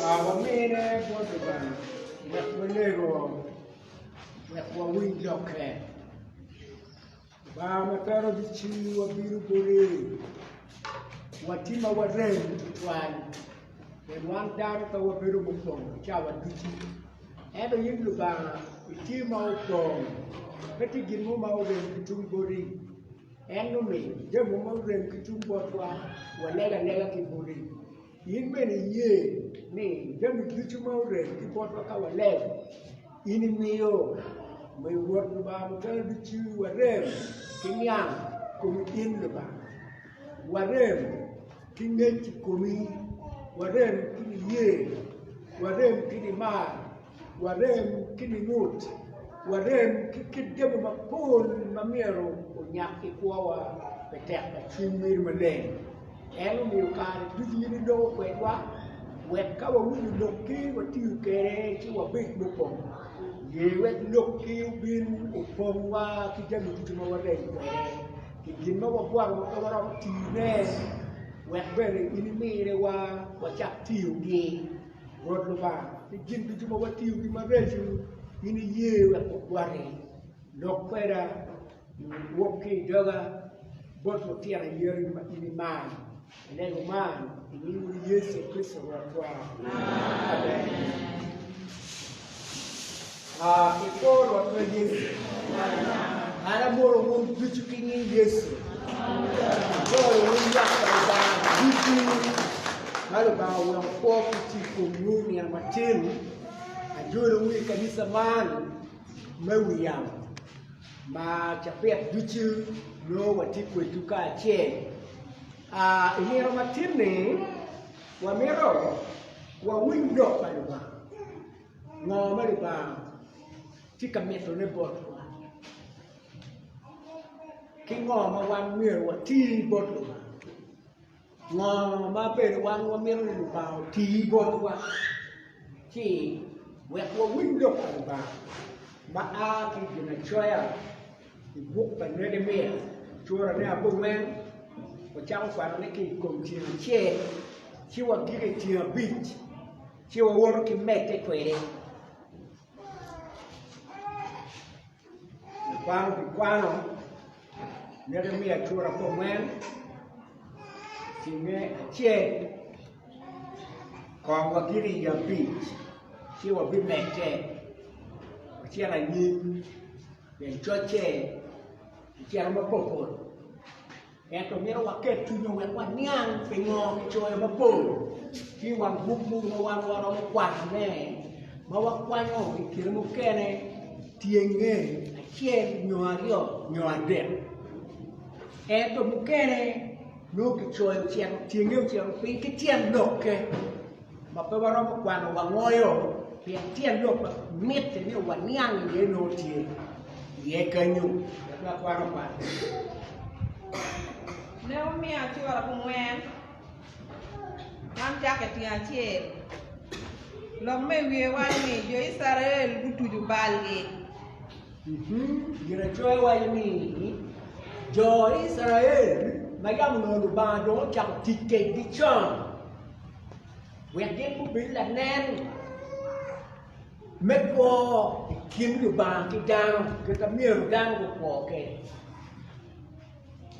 Wamine bot Lubanga wek walego wek wawiny lokke. Lubanga ma twero ducu wabino boti, watye ma warem tutwal pien wan dano pe wabedo mupong cawa ducu ento in Lubanga itye ma opong pe tye gin mo ma orem ki tung boti. En omiyo jami ma orem ki tung botwa walego alega ki boti. In bene iye ni jami ducu ma orem ki botwa ka walego, in imiyo. Omiyo Rwot Lubanga Mutelo Ducu warem ki niang i komi in Lubanga, warem ki ngec i komi, warem ki niye, warem ki nimar. Warem ki ningut, warem ki kit jami mapol ma myero onyak i kwowa pi tek pa cwiny meri maleng. En omiyo kare ducu in iloko kwedwa wek ka wawinyo lokki watiyo kwede ci wabed mupong. Ye wek lokki obin opongwa ki jami ducu ma warem kwede ki gin ma wabwoto ma pe waromo tiyone wek bene in iminiwa wacak tiyogi. Rwot Lubanga, pi gin ducu ma watiyogi mareco, in iye wek wagwaki. Lok kweda, wok ki i doga bot lutino ayerani ma in imaro. Alego man i nying Wodi Yecu Kricito Rwotwa. Amen. I kor Rwotwa Yecu. An amoro wun ducu ki nying Yecu. Agoyo wun lwak pa Lubanga ducu ma Lubanga oweko kwo ki tye i komwu nino matin. Ajolowu i kanisa man me wi yamo ma cabit ducu nongo watye kwedwu kacel. I nino matin-ni wamito wawiny lok pa Lubanga. Ngo ma Lubanga tye ka mitone botwa? Ki ngo ma wan myero wati bot Lubanga? Ngo ma bene wan wamito ni Lubanga oti botwa? Ci wek wawiny lok pa Lubanga ma a ki i Ginacoya i buk pa Nekemia curane abongwen, wacako kwanone ki i kom tyeng acel ci wagiko i tyeng abic. Ci wawoto ki medde kwede. Lakwano bikwano Nekemia cura abongwen, tyenge acel, kong wagiko i abic ci wabimedde wacito anyim pien cocce ocito mapopol. Ento myero waket cwinywa wek waniang pingo kicoyo mapol ki i wang buk mogo ma wan waromo kwanone ma wakwanyo i kine mukene tyenge acel nyo aryo nyo adek. Ento mukene nongo kicoyo ocito tyenge ocito piny ki tyen lokke. Ma pe waromo kwano wangoyo pien tyen lok ma mitte ni waniang iye nongo tye iye kenyo wek wakwan okwan. Ne omiya cura abongwen, man cakke tyen acel. Lok me i wiye waco ni jo Icrael gutuco balgi. Ginacoya waco ni jo Icrael ma yam onongo Lubanga dong ocako tic kwedgi con Wek gin gubed lanen me kwo i kin Lubanga ki dano kit ma myero dano gukwo kwede.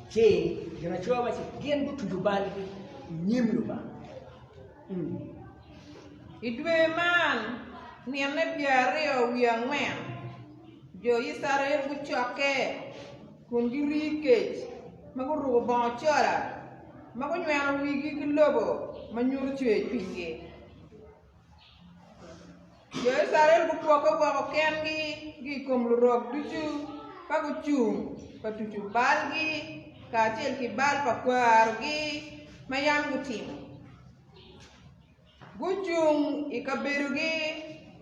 Ci Ginacoya waco ni gin gutuco balgi i nyim Lubanga. I dwe man, nino pyeraryo wiye angwen, jo Icrael gucokke kun giri kec ma guruko bongo cola ma gunyweno wigi ki lobo ma nyuto cwercwinygi. Jo Icrael gupwokke woko kengi ki i kom lurok ducu ka gucung ka tuco balgi kacel ki bal pa kwarogi ma yam gutimo. Gucung i kabedogi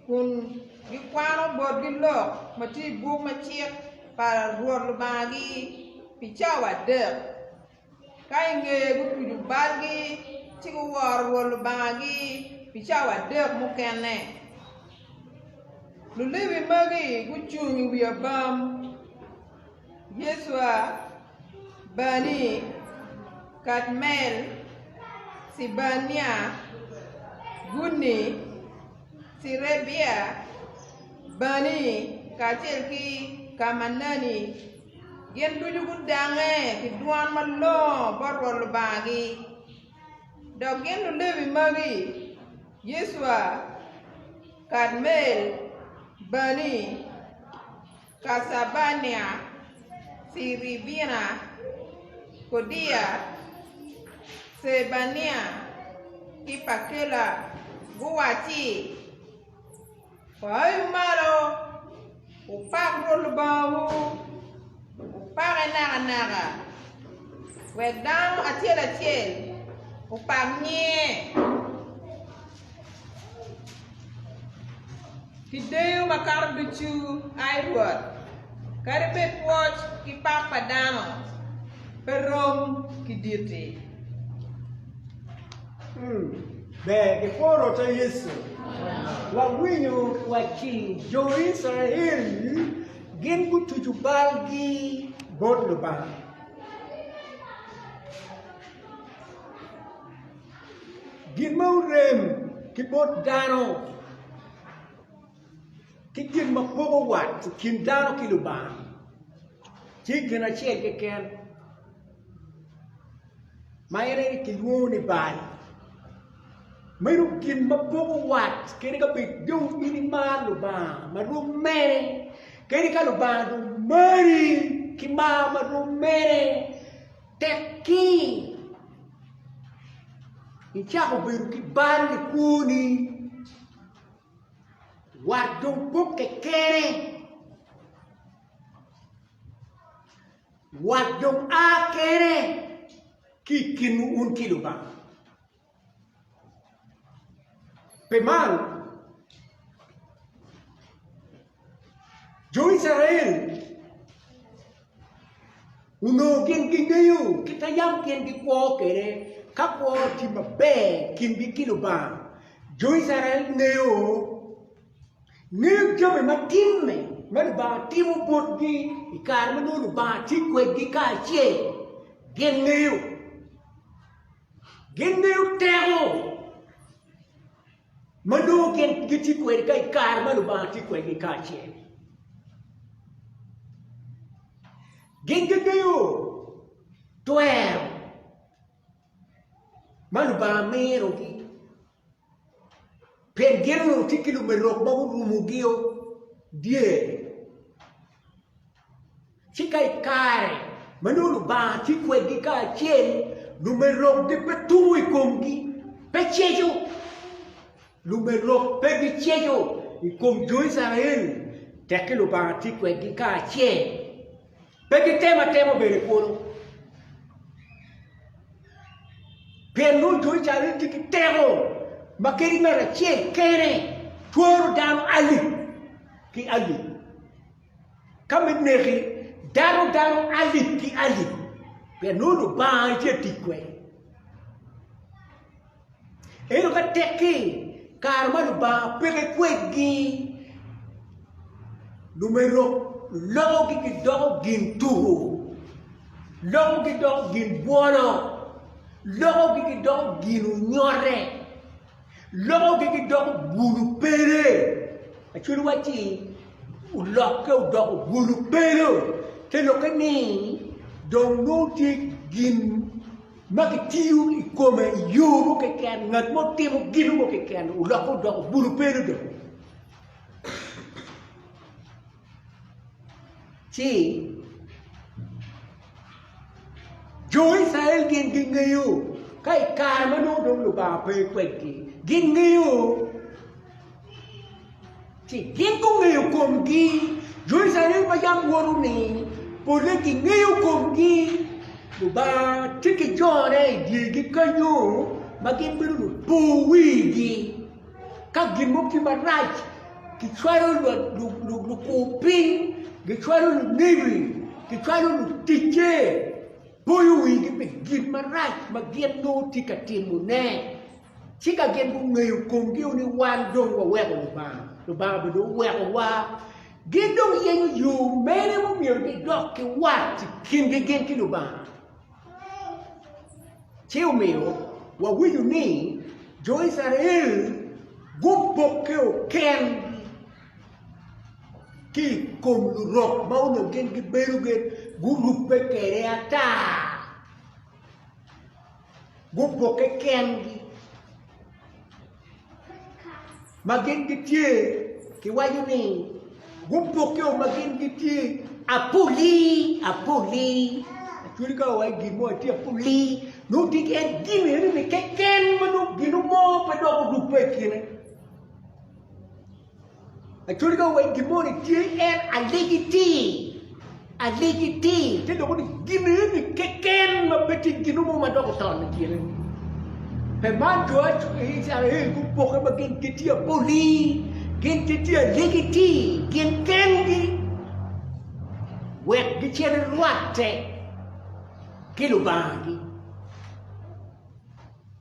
kun gikwano botgi lok ma tye i buk me cik pa Rwot Lubangagi pi cawa adek. Ka i ngeye gutuco balgi ci guworo Rwot Lubangagi pi cawa adek mukene. Lulevi magi gucung i wi abam, Yecwa, Bani, Kadmiel, Cebania, Guni, Cerebia, Bani, kacel ki Kamanani, gin ducu gudangnge ki dwan malongo bot Rwot Lubangagi. Dok gin Lulevi magi, Yecwa, Kadmiel, Bani, Kacabania, Cerebina, Kodia, Cebania ki Pakela guwacci, Wuayu malo, wupak Rwot Lubangawu, wupake nakanaka, wek dano acel acel opak nyinge. Ki deyo makato ducu, ai Rwot, kadi bed pwoc ki pak pa dano pe rom ki ditti. Ber kipwo Rwotwa Yecu. Wawinyo wacci jo Icrael gin gutuco balgi bot Lubanga. Gin ma orem ki bot dano ki gin ma poko wat i kin dano ki Lubanga tye gin acel keken ma en aye kilwongo ni bal. Meno gin ma poko wat kadi ka bed dong in imaro Lubanga ma rom mene kadi ka Lubanga dong mari ki mar ma rom mene Tekki icako bedo ki bal i kwoni, wat dong pokke kene, wat dong a kene ki i kinwu wun ki Lubanga. Pi man, jo Icrael onongo gin gingeyo kit ma yam gin gikwo kwede ka kwo tye maber i kingi ki Lubanga. Jo Icrael ngeyo ngeyo jami ma timme ma Lubanga timo botgi i kare ma nongo Lubanga tye kwedgi kacel gin ngeyo. Gingeyo teko ma nongo gin gitye kwede ka i kare ma Lubanga tye kwedgi kacel. Gin gingeyo twero ma Lubanga minogi Pien gin onongo tye ki lumerok ma gurumogi dyere. Ci ka i kare ma nongo Lubanga tye kwedgi kacel, lumerokgi pe tuko i komgi, pe ceco. Lumerok pe giceco i kom jo Icrael tekki Lubanga tye kwedgi kacel. Pe gitemo atema bene kulu. Pien nongo jo Icrael tye ki teko ma kadi ngat acel kene twero dano alip ki alip. Ka me neki dano dano alip ki alip pien nongo Lubanga tye ka tic kwede. Ento ka tekki kare ma Lubanga peke kwedgi, lumerok lokogi gidoko gin tuko, lokogi gidoko gin bwolo, lokogi gidoko gin onyote, lokogi gidoko bulu pele. Acwali wacci olokke odoko bulu pele te lokke ni dong nongo tye gin ma kitiyo i kome i yo mo keken, ngat mo timo gin mo keken olokke odoko bulu pelo dong. Ci jo Icrael gin gingeyo ka i kare ma nongo dong Lubanga pe kwedgi, gingeyo Ci gin gungeyo komgi. Jo Icrael ma yam woto-ni polle gingeyo komgi. Lubanga tye ki jone i dyergi kenyo ma gin bedo lupo wigi. Ka gin mo tye marac, gicwalo lukur-piny, gicwalo lunebi, gicwalo luticce poyo wigi pi gin marac ma gin nongo tye ka timone. Ci ka gin gungeyo komgi ni wan dong waweko Lubanga, Lubanga bene dong owekowa, gin dong yenyo yo mene mumyero gidok ki wat i kingi gin ki Lubanga. Ci omiyo wawinyo ni jo Icrael. Gupokke kengi ki i kom lurok ma onongo gin gibedo gin gurubbe kwede ata. Gupokke kengi ma gin gitye kiwaco ni gupokke ma gin gitye apoli apoli actually ka wawaco gin mo tye apoli nongo tye ki en gin eni keken ma nongo gin mo pe dok orubbe i kine. Actually ka wai gin moni tye en aligiti, aligiti te loko ni gin eni keken ma pe tye gin mo ma dok oton i kine. Pe man jo Icrael gupoke ma gin gitye apoli, gin gitye aligiti, gin kengi wek gicit rwatte ki Lubangagi.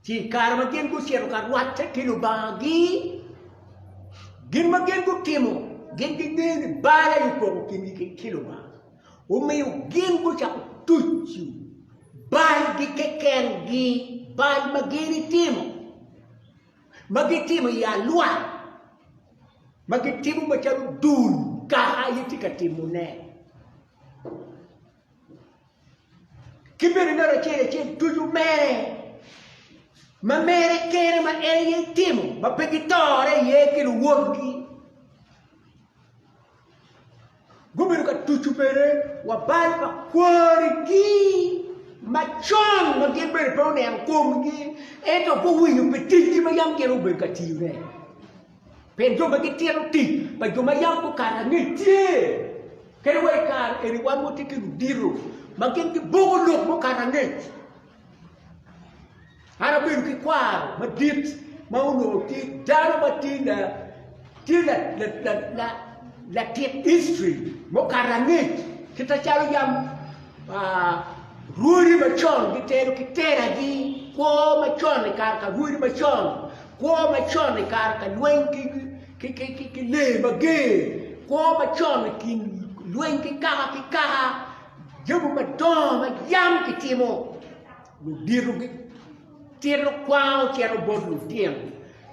Ci i kare ma gin gucito ka rwatte ki Lubangagi, Gin ma gin gutimo, gin gingeyo ni bal aye opoko kingi ki Lubanga. Omiyo gin gucako tuco balgi kekengi, bal ma gin itimo, ma gitimo i alwak, ma gitimo macalo dul kaka aye tye ka timone. Ki bene ngat acel acel tuco mere ma mere kene ma en aye timo ma pe gitore iye ki luwotgi. Gubedo ka tuco bene wa bal pa kwarigi macon ma gin bene pe oneno komgi ento guwinyo pi ticgi ma yam gin obedo ka tiyone. Pien jo ma gitito tic pa jo ma yam gukato angec tye. Kadi wa i kare eni wan watye ki ludito ma gin giboko lok mukato angec. An abedo ki kwaro madit ma onongo tye dano ma tye la tye la la la la latit history mukato angec kit macalo yam rwodi macon gitelo ki telagi kwo macon i kare ka rwodi macon Kwo macon i kare ka lweny ki lee mager, kwo macon i kin lweny ki kaka ki kaka, jami madongo ma yam kitimo, ludito gitito kwango cito bot lutino,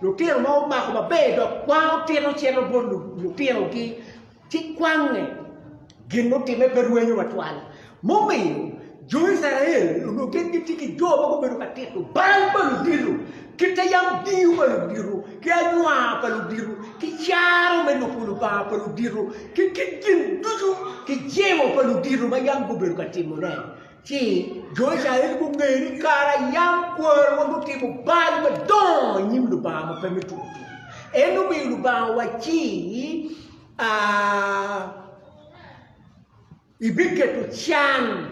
lutino ma omako maber dok kwango tito cito bot lutinogi. Ci kwangnge gin mutimme pe rwenyo matwal. Mumiyo jo Icrael onongo gin gitye ki jo ma gubedo ka tito bal pa ludito, kit ma yam diyo pa ludito, ki anywar pa ludito, ki caro me lubo Lubanga pa ludito, ki kit gin ducu, ki jemo pa ludito ma yam gubedo ka timone. Ci jo Icrael gungeyo ni kara yam kwarowa gutimo bal madongo i nyim Lubanga ma pe me tuko tuko. En omiyo Lubanga owacci, Ibiketo can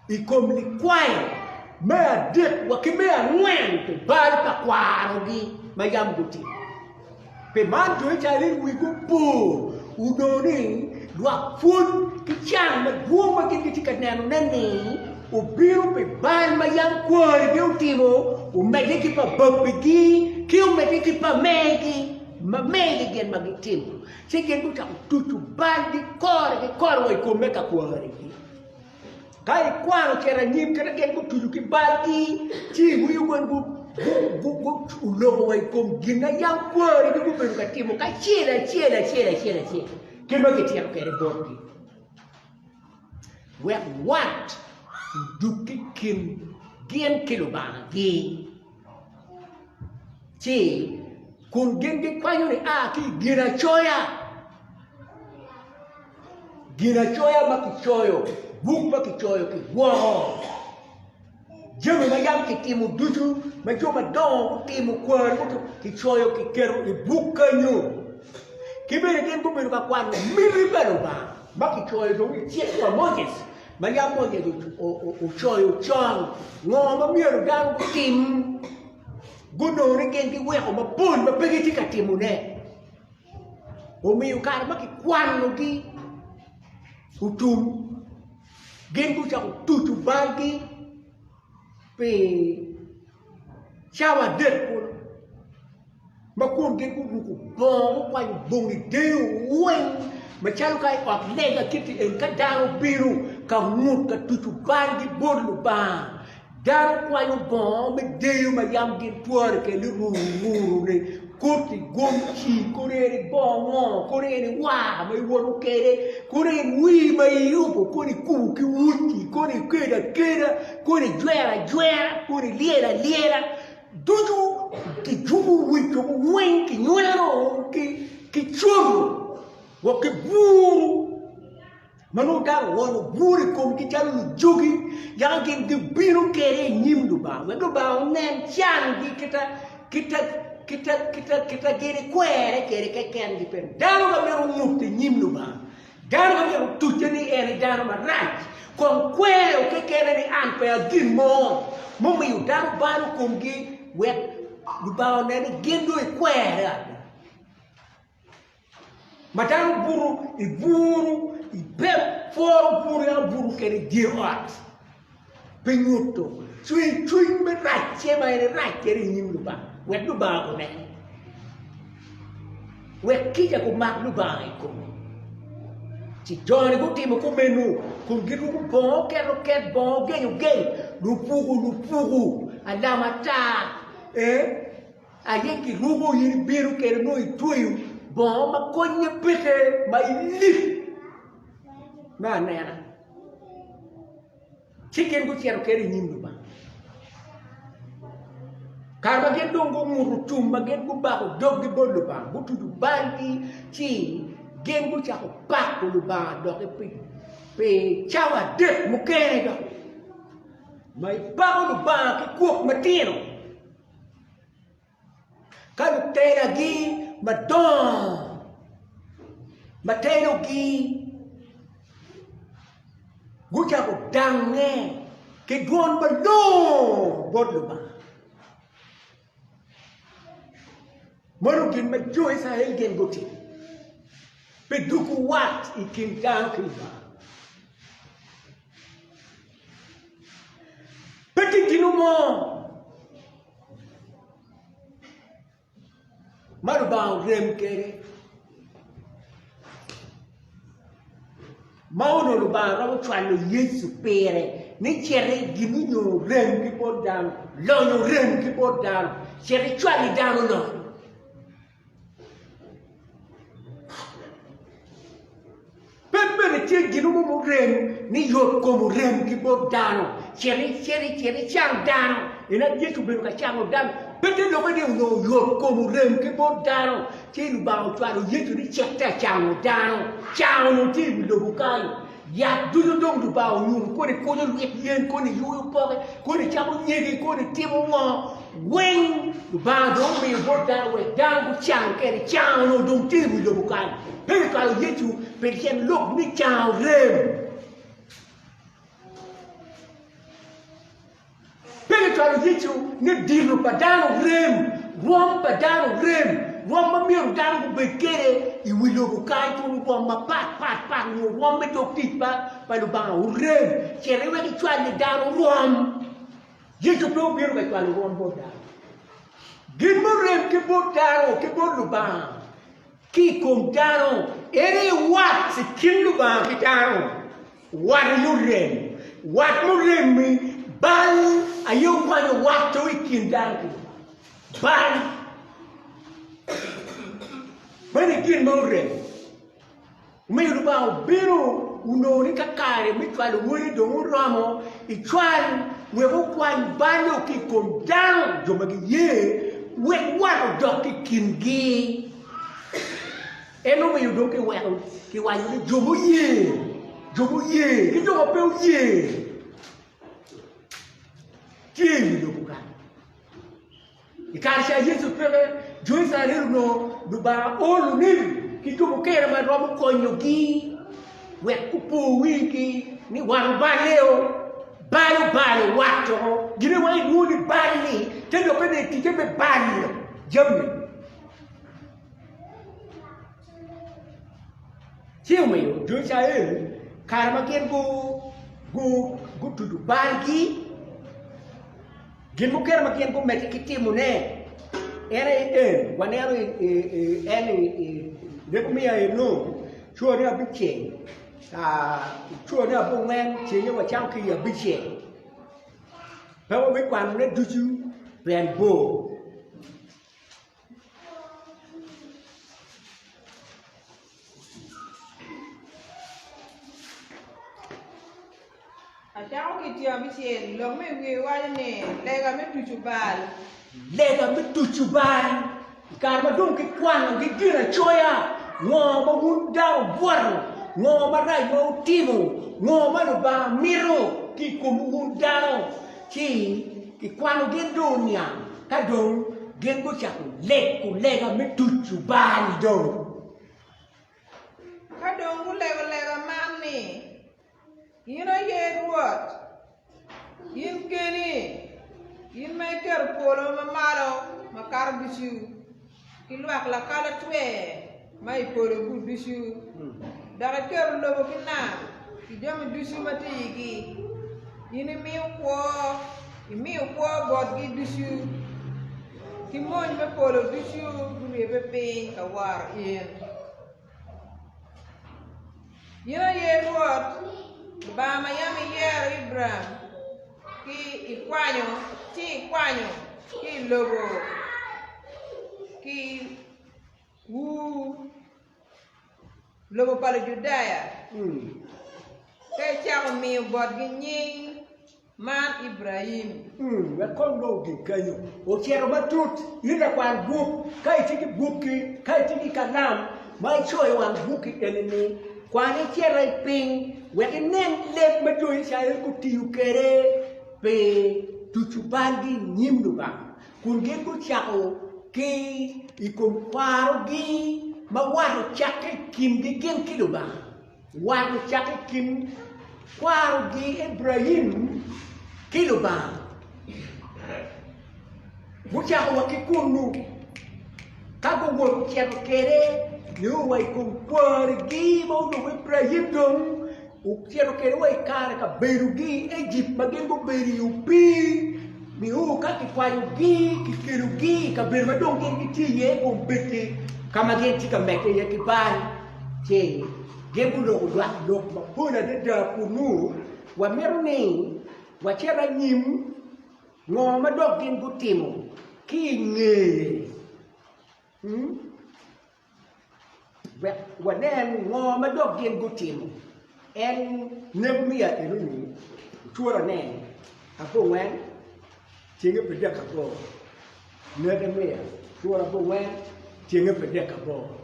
i kom likwayo me adek wa ki me angwen pi bal pa kwarogi ma yam gutimo. Pi man jo Icrael wigi opor onongo ni lwak pwony ki can madwong ma gin gitye ka nenone-ni obino pi bal ma yam kwarigi otimo, omedde ki pa babbigi ki omedde ki pa megi, ma megi gin ma gitimo. Ci gin gucako tuco balgi kore ki kore wa i kom me ka kwarigi. Ka ikwano cito anyim kit ma gin gutuco ki balgi, ci iwinyo gin guloko wa i kom gin ma yam kwarigi gubedo ka timo kacel acel acel acel acel kit ma kitito kwede botgi. Wek wat odug i kin gin ki Lubangagi. Ci kun gin gikwanyo nia ki i Ginacoya. Ginacoya ma kicoyo, buk ma kicoyo kigwoko jami ma yam kitimo ducu ma jo madongo gutimo, kwari gutimo, kicoyo kiketo i buk kenyo. Ki bene gin gubedo ka kwano miti pa Lubanga ma kicoyo dong i cik pa Moses ma yam Moses ocoyo con. Ngo ma myero dano gutim? Gunongo ni gin giweko mapol ma pe gitye ka timone. Omiyo kare ma kikwanogi otum, gin gucako tuco balgi pi cawa adek kulu ma kun gin guruko bongo gukwanyo bongi deyo weng macalo ka i ot lega kiti eni ka dano obino ka ngut ka tuco balgi bot Lubanga Dano kwanyo bongo me deyo ma yam gin twero keli ruru-ni. koti gomci, kodi en bongo ngo, kodi en war ma iwoto kwede, kodi en wir ma iyubo, kodi ikubo ki uci, kodi ikedo akeda, kodi ijwero ajwera, kodi ilyelo alyela, ducu kijuko wic weng kinyweno ki coto wa ki buru. Ma nongo dano oonyo bur i komgi calo lujogi, yaka gin gibino kwede i nyim Lubanga, wek Lubanga onen cangi kita gin ikwere kwede kekengi. Pien dano ka mito ngut i nyim Lubanga, dano ka mito tucce ni en e dano marac, kong kwere kekene ni an pe a gin mo, mumiyo dano balo komgi wek Lubanga onen ni gin dong ikwere ada. Ma dano buto i buru, i pem pworo buru yam buto kwede i dye ot pi nyuto cwercwiny me racce ma en erac kwede i nyim Lubanga, wek Lubanga onen, wek kica gumak Lubanga i kome. Ci jo-ni gutimo kumeno kun giruko bongo oket oket, bongo ogeny ogeny, lupuku lupuku, alam ata, ee. Aye kiruko in ibino kwede nongo itweyo bongo ma konye peke ma ilik me anena ci gin gucito kwede i nyim Lubanga. Kare ma gin dong gunguto tum ma gin gubako doggi bot Lubanga gutuco balgi ci gin gucako pako Lubanga doki pi cawa adek mukene doki ma ipako Lubanga ki kwok matino. Ka lutelagi madongo ma telogi gucako dangnge ki dwon malongo bot Lubanga. Meno gin ma jo Icrael gin gutimo pi dwogo wat i kin dano ki Lubanga. Pe tye gin mo ma Lubanga orem kwede ma onongo Lubanga romo cwalo Yecu pire ni cit i gin onyo orem ki bot dano, lonyo orem ki bot dano, cit icwal i dano lonyo. Pe bene tye gin mo murem ni yot kom orem ki bot dano. Cit icit icit icang dano. En aye Yecu obedo ka cango dano. Pe te lokke ni onongo yot kom orem ki bot dano ci Lubanga ocwalo Yecu ni cit ka cango dano. Cango onongo tye i wi lobo kany. Yat ducu dong Lubanga onyuto kodi kunyo lwit yen, kodi yuyo poke, kodi camo nyige, kodi timo ngo weng Lubanga dong omiyo bot dano wek dano gucang kede. Cango onongo dong tye i wi lobo kany. Pe kicwalo Yecu pi tyen lok me cango rem. Pe kicwalo Yecu ni dito pa dano rem, rwom pa dano rem, rwom ma myero dano gubed kwede i wi lobo kany kun rwom mapat pat pat nyo rwom me dog tic pa Lubanga orem. Cit iwek icwal ni dano rwom. Yecu pe obino ka cwalo rwom bot dano. Gin murem ki bot dano ki bot Lubanga ki i kom dano en aye wat i kin Lubanga ki dano. Wat aye orem. Wat murem-mi, bal aye okwanyo watto i kin dano ki Lubanga. Bal meno gin ma orem. Omiyo Lubanga obino onongo ni ka kare me cwalo Wode dong oromo, ecwal wek okwany bal-lo ki i kom dano, jo ma giye, wek wat odok i kingi. En omiyo dong kiweko kiwaco ni jo muye, jo muye ki jo ma pe oye tye i wi lobo kany. I kare ca Yecu peke, jo Icrael onongo Lubanga olo lunebi ki jo mukene ma romo konyogi wek opo wigi ni wat oballe-o, bal obalo wat-o. Gin aye ilwongo ni bal-li te lokke ni ticce me balo jami. Ci omiyo jo Icrael kare ma gin gutuco balgi, gin mukene ma gin gumedde ki timone en aye en, waneno en i leb miya eno cone abicel, cone abongwen cenge wacako ki i abicel pe wabikwanone ducu pien bor. Acako ki tyen abicel, lok me i wiye waco ni, Lega me tuco bal. Lega me tuco bal. I kare ma dong kikwanogi ginacoya, ngo ma wun dano wubwoto, ngo marac ma wutimo, ngo ma Lubanga mito ki i komwu wun dano, ci kikwano gin dong oniang, ka dong gin gucako lego lega me tuco bal dong. Ka dong gulego lega man ni, In aye Rwot, in keni, in ma iketo polo ma malo makato ducu, ki lwak lakalatwer ma i polo-gu ducu, dok iketo lobo ki nam ki jami ducu ma tye i igi. In imiyo kwo, imiyo kwo botgi ducu, ki mony me polo ducu guryebbe piny ka woro in. In aye Rwot, Lubanga ma yam iyero Ibram ki ikwanyo ci ikwanyo ki i lobo ki Ur, lobo pa Lujudaya, ka icako miyo botgi nying Man Ibraim. Wek kong dong ogik kenyo. Ocito matut, in lakwan buk, ka itye ki bukki, ka itye ki kalam ma icoyo wang bukki eni-ni, kwan icit i piny wek inen leb ma jo Icrael gutiyo kwede pi tuco balgi i nyim Lubanga, kun gin gucako ki i kom kwarogi ma wat ocakke i kingi gin ki Lubanga. Wat ocakke i kin kwarogi Ibraim ki Lubanga. Gucako wa ki kunnu, ka guwoto cito kwede nio wa i kom kwarigi ma onongo Ibraim dong ocito kwede wa i kare ka bedogi i Ejipt ma gin gubedo i opii, nio ka kikwanyogi kikelogi i kabedo ma dong gin gitye iye kombeddi ka ma gin tye ka medde iye ki bal. Ci gin guloko lwak lok mapol adada kunnu. Wamito ni wacit anyim, ngo ma dok gin gutimo ki i ngeye? Wek wanen ngo ma dok gin gutimo. En neko miya enoni ocurane abongwen cenge pidek aboro. Nekemia, cura abongwen, cenge pidek aboro.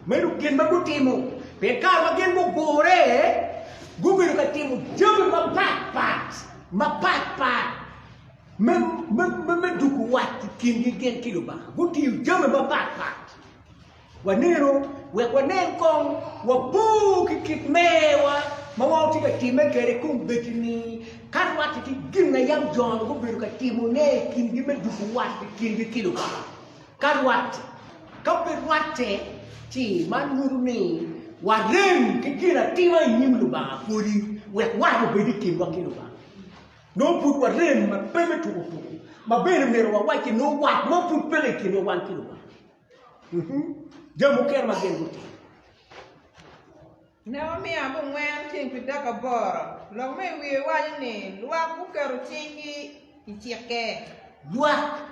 Meno gin ma gutimo, pien kare ma gin gugure, gubedo ka timo jami mapatpat mapatpat me, me, me, me duko wat i kingi gin ki Lubanga. Gutiyo jami mapatpat. Wanenu wek wanen kong wabor ki kit mewa ma wan watye ka timme kwede kombeddi-ni ka rwatte ki gin ma yam jo-ni gubedo ka timone i kingi me dugo wat i kingi ki Lubanga. Ka rwatte, ka pe rwatte, ci man nyuto ni warem ki gin atima i nyim Lubanga pwodi wek wat obed i kinwa ki Lubanga. Nongo pud warem ma pe me tuko tuko, ma bene myero wawacci nongo wat mo pud peke i kinwa wan ki Lubanga. Jami mukene ma gin gutimo. Ne omiyo abongwen ceng pi dako aboro. Lok ma i wiye waco ni, Lwak guketo cinggi i cikke. Lwak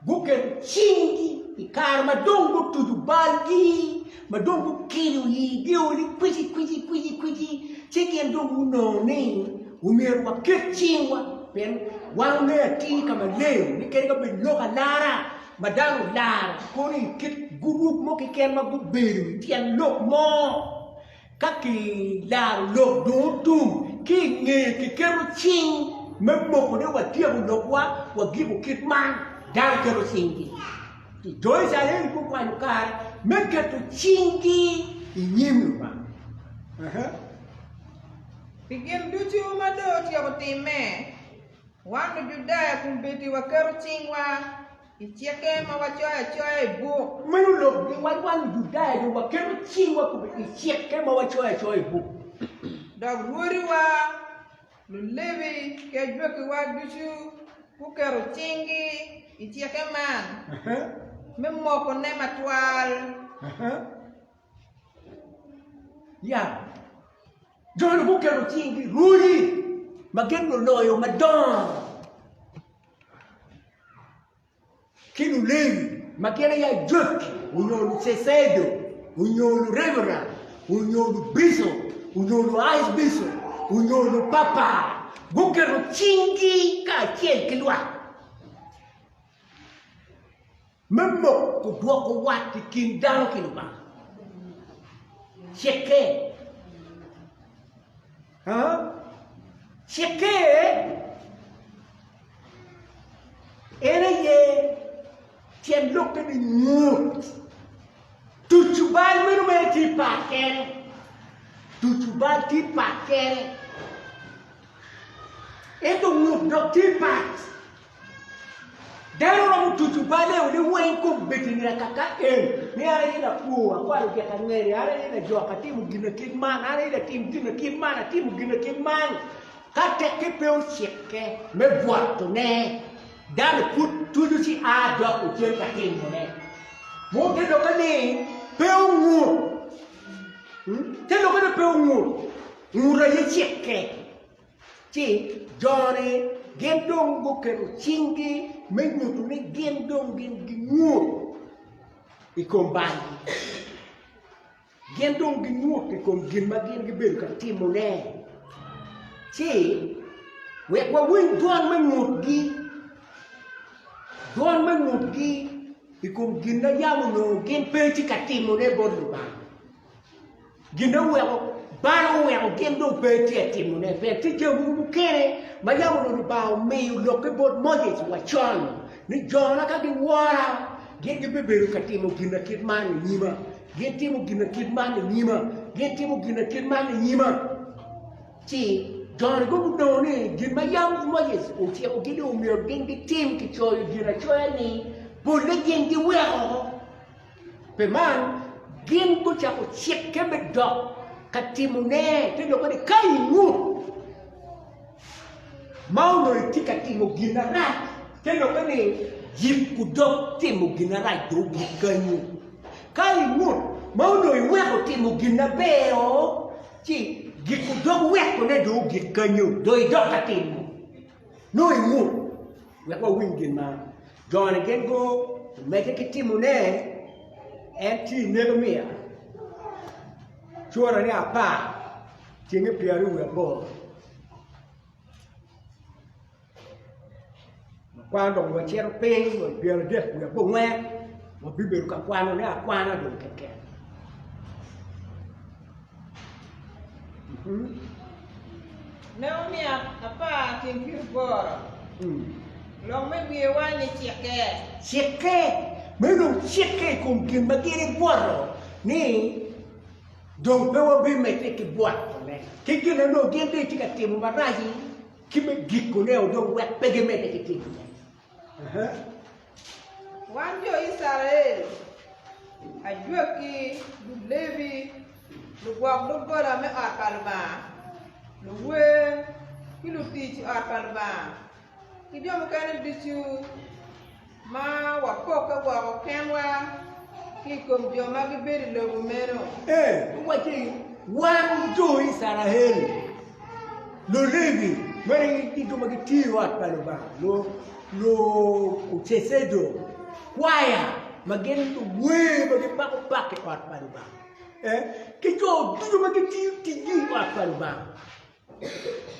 guketo cinggi i kare ma dong gutuco balgi, ma dong gukilo igi o ni kwici kwici kwici kwici, ci gin dong gunongo ni omyero waket cingwa, pien wan wangeyo atir ka maleng ni kadi ka bed lok alara ma dano olaro kono i kit gurup mo keken ma gubedo i tyen lok mo, ka kilaro lok dong otum, ki i ngeye kiketo cing me moko ni watyeko lokwa, wagiko kit man, dano keto cinggi. Jo Icrael gukwanyo kare me keto cinggi i nyim Lubanga. Pi gin ducu ma dong otyeko timme, Wan Lujudaya kombeddi waketo cingwa i cikke ma wacoyo acoya i buk. Meno lok gi wan wan Lujudaya dong waketo cingwa i cikke ma wacoyo acoya i buk. Dok rwodiwa, Lulevi ki ajwakiwa ducu guketo cinggi i cikke man me mokone matwal. Ya. Jo-ni guketo cinggi rwodi ma gin luloyo madongo ki Lulevi ma gin aye ajwaki onyo lucesedo onyo lureverand onyo lubicop onyo luaicbicop onyo lupapa. Guketo cinggi kacel ki lwak me moko dwoko wat i kin dano ki Lubanga. Cikke. Cikke en aye tyen lokke ni ngut. Tucu bal meno mere tye pat kene. Tucu bal tye pat kene. Ento ngut dok tye pat. Dano romo tucu balle ni weng kom bedi ni akaka en ni an aye lakwo akwalo gik angeri an aye lajok atimo gin akit man an aye latim gin akit man atimo gin akit man ka tekke pe ocikke me bwotone dano pud tuco ci a dok ocen ka timone mo te lokke ni pe ongut te lokke ni pe ongut ngut aye cikke. Ci jo-ni gin dong guketo cinggi me nyuto ni gin dong gin gingut i kom balgi. Gin dong gingut i kom gin ma gin gibedo ka timone. Ci wek wawiny dwan me ngutgi, dwan me ngutgi i kom gin ma yam onongo gin pe tye ka timone bot Lubanga. Gin oweko bal oweko gin dong pe tye ka timone pien tye jami mogo mukene ma yam onongo Lubanga omiyo lokke bot Moses wa con ni jona ka giwora gin gibibedo ka timo gin ma kit man i nyima, gin timo gin ma kit man i nyima, gin timo gin ma kit man i nyima. Ci joni gunongo ni gin ma yam Moses ocikogi ni omyero gin gitim kicoyo i ginacoya ni polle gin giweko. Pi man, gin gucako cikke me dok ka timone te lok ni ka ingut ma onongo itye ka timo gin marac, te lokke ni yiko dog timo gin marac dong ogik kanyu. Ka ingut ma onongo iweko timo gin maber-o, ci giko dog wekone dong ogik kanyu, dong idok ka timo. Nongo ingut wek wawiny gin ma Jo-ni gin gumedde ki timone, en tye i Nekemia cura ni apar tyenge pyeraryo wiye aboro. Wakwano dong wacito piny wa i pyeradek wiye abongwen wabibedo ka kwanone akwana dong keken. Nehemia 10:80 Lok me wiyewa ni cikke. Cikke, meno dong cikke i kom gin ma gin ibwoto ni dong pe wabimedde ki bwotone, ki gin ma nongo gin dong gitye ka timo marac-ci ki me gikone dong wek pe gimedde ki timone. Wan jo Icrael, ajwaki, Lulevi, lugwok doggola me ot pa Lubanga, luwer, ki lutic i ot pa Lubanga, ki jo mukene ducu ma wapokke woko kenwa ki i kom jo ma gibedo i lobo meno. Ee, guwacci, Wan jo Icrael, Lulevi, meno gin jo ma gitiyo i ot pa Lubanga, lucecedo, kwaya ma gin luwer ma gipako pak i ot pa Lubanga, ki jo ducu ma gitiyo ticgi i ot pa Lubanga.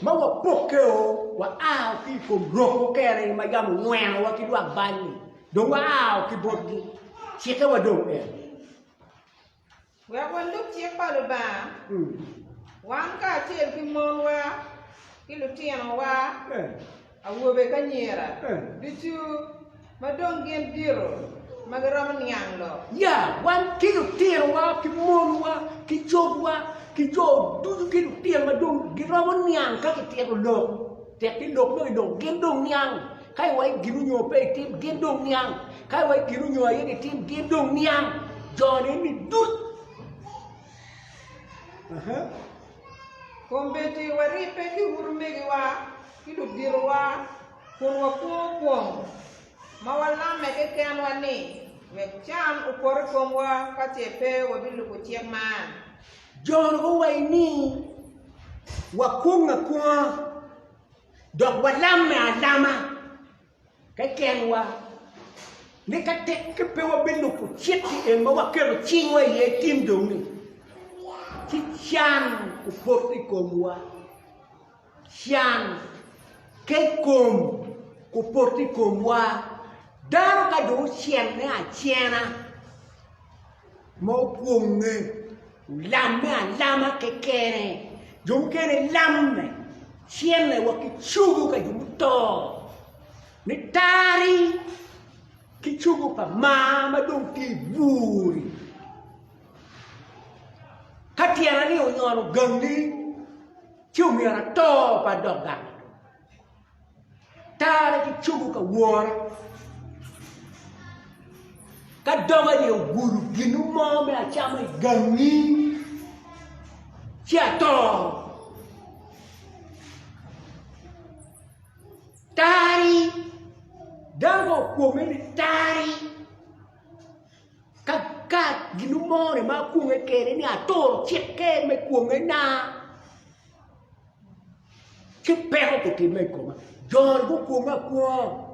Ma wapokkeo, waa ki i kom rok mukene ma yam onywenowa ki lwak bal-li, dong waa ki botgi, cikkewa dong en. Wek walub cik pa Lubanga, wan kacel ki monwa ki lutinowa, awobe ki anyira ducu ma dong gin dito ma giromo niang lok. Ya, wan ki lutinowa, ki monwa, ki cogwa, ki jo ducu ki lutino ma dong giromo niang ka kitito lok, tek ki lok ma gidong gin dong niang, ka iwaco gin onyo pe itim gin dong niang, ka iwaco gin onyo aye gitim gin dong niang, jo-ni ni duc. Kombeddi waribbe ki utmegiwa ki luditowa kun wakwongo kwong ma walamme kekenwa ni, 'Wek can opot i komwa ka ce pe wabilubo cik man. Jo-nu guwaco ni, Wakwong akwonga dok walamme alama kekenwa ni ka tekke pe wabilubo cik-ki en ma waketo cingwa iye tin dong-ni, ci can opot i komwa. Can. Kec kom opoto i komwa, dano ka dong ocenne acena ma okwonge olamme alama kekene, jo mukene lamme cenne wa ki cogo ka jo muto ni tari ki cogo pa mar ma dong tye i bur-ri. Ka tyena-ni onyono gangi ci omyero ato pe adok gang. Tara ki cogo ka wora. Ka doga-ni ogudo gin mo me acama i gangi, ci ato. Tari, dano ka okwonge ni tari, ka ka gin mo-ni ma akwonge kwede ni aturo cikke me kwongena. Ci peko gutimme i koma. Jo-ni gukwonge akwonga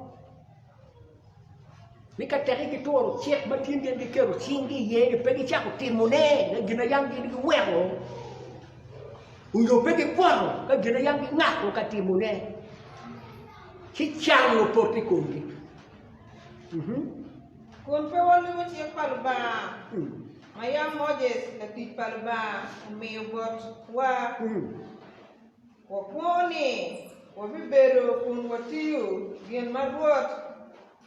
ni ka teki gituro cik ma tin gin giketo cinggi iye-ni pe gicako timone ka gin ma yam gin giweko onyo pe gikwoto ka gin ma yam gingako ka timone ci can opoto i komgi. Kun pe walubo cik pa Lubanga ma yam Moses latic pa Lubanga omiyo botwa, wakwongo ni wabibedo kun watiyo gin ma Rwot